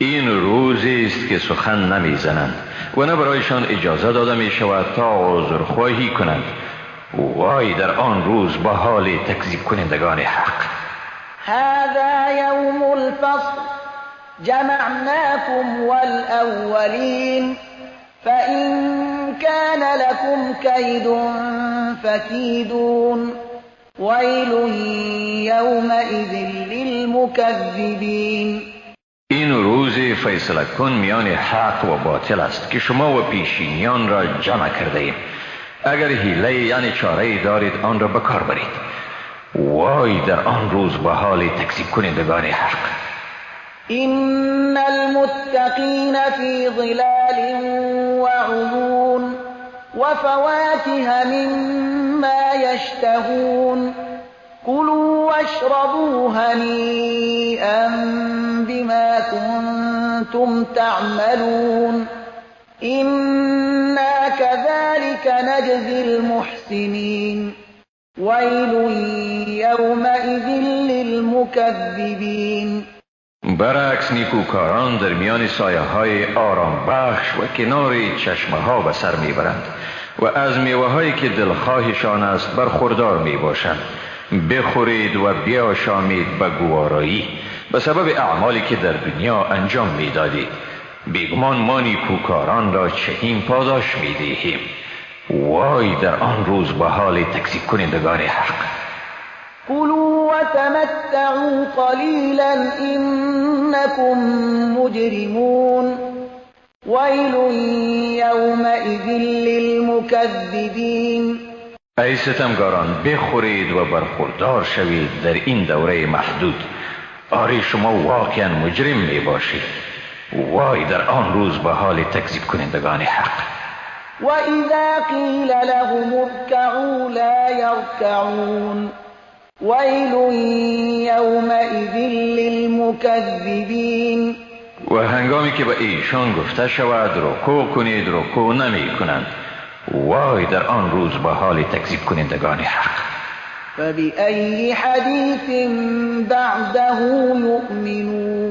این روزی است که سخن نمیزنند و نه برایشان اجازه داده می شود تا عذرخواهی کنند. وای در آن روز به حال تکذیب کنندگان حق. هذا یوم الفصل جمعناكم والأولين فإن كان لكم كيد فكيدون ويل يومئذ للمكذبين. این روز فیصله کن میان حق و باطل است که شما و پیشینیان را جمع کرده ایم. اگر حیله یعنی چاره دارید آن را به کار برید. وای در آن روز به حال تکذیب کنندگان حق. إن المتقين في ظلال وعيون وفواكه مما يشتهون كلوا واشربوا هنيئا بما كنتم تعملون إنا كذلك نجزي المحسنين ويل يومئذ للمكذبين. برعکس نیکوکاران در میان سایه های آرام بخش و کنار چشمه ها به سر میبرند و از میوه هایی که دلخواهشان است برخوردار میباشند. بخورید و بیاشامید به گوارایی به سبب اعمالی که در دنیا انجام میدادید. بیگمان ما نیکوکاران را چنین پاداش میدهیم. وای در آن روز به حال تکذیب کنندگان حق. كلوا وتمتعوا قليلا إنكم مجرمون ويل يومئذ للمكذبين. ای ستمگاران، بخورید و برخوردار شوید در این دوره محدود. آری شما واقعا مجرم می باشید. وای در آن روز به حال تکذیب کنندگان حق. وإذا قيل لهم اركعوا لا يركعون ويل يومئذ للمكذبين. و هنگامی که به ایشان گفته شود رکوع کنید، رکوع نمی کنند. وای در آن روز به حال تکذیب کنندگان حق. فبأي حديث بعده يؤمنون.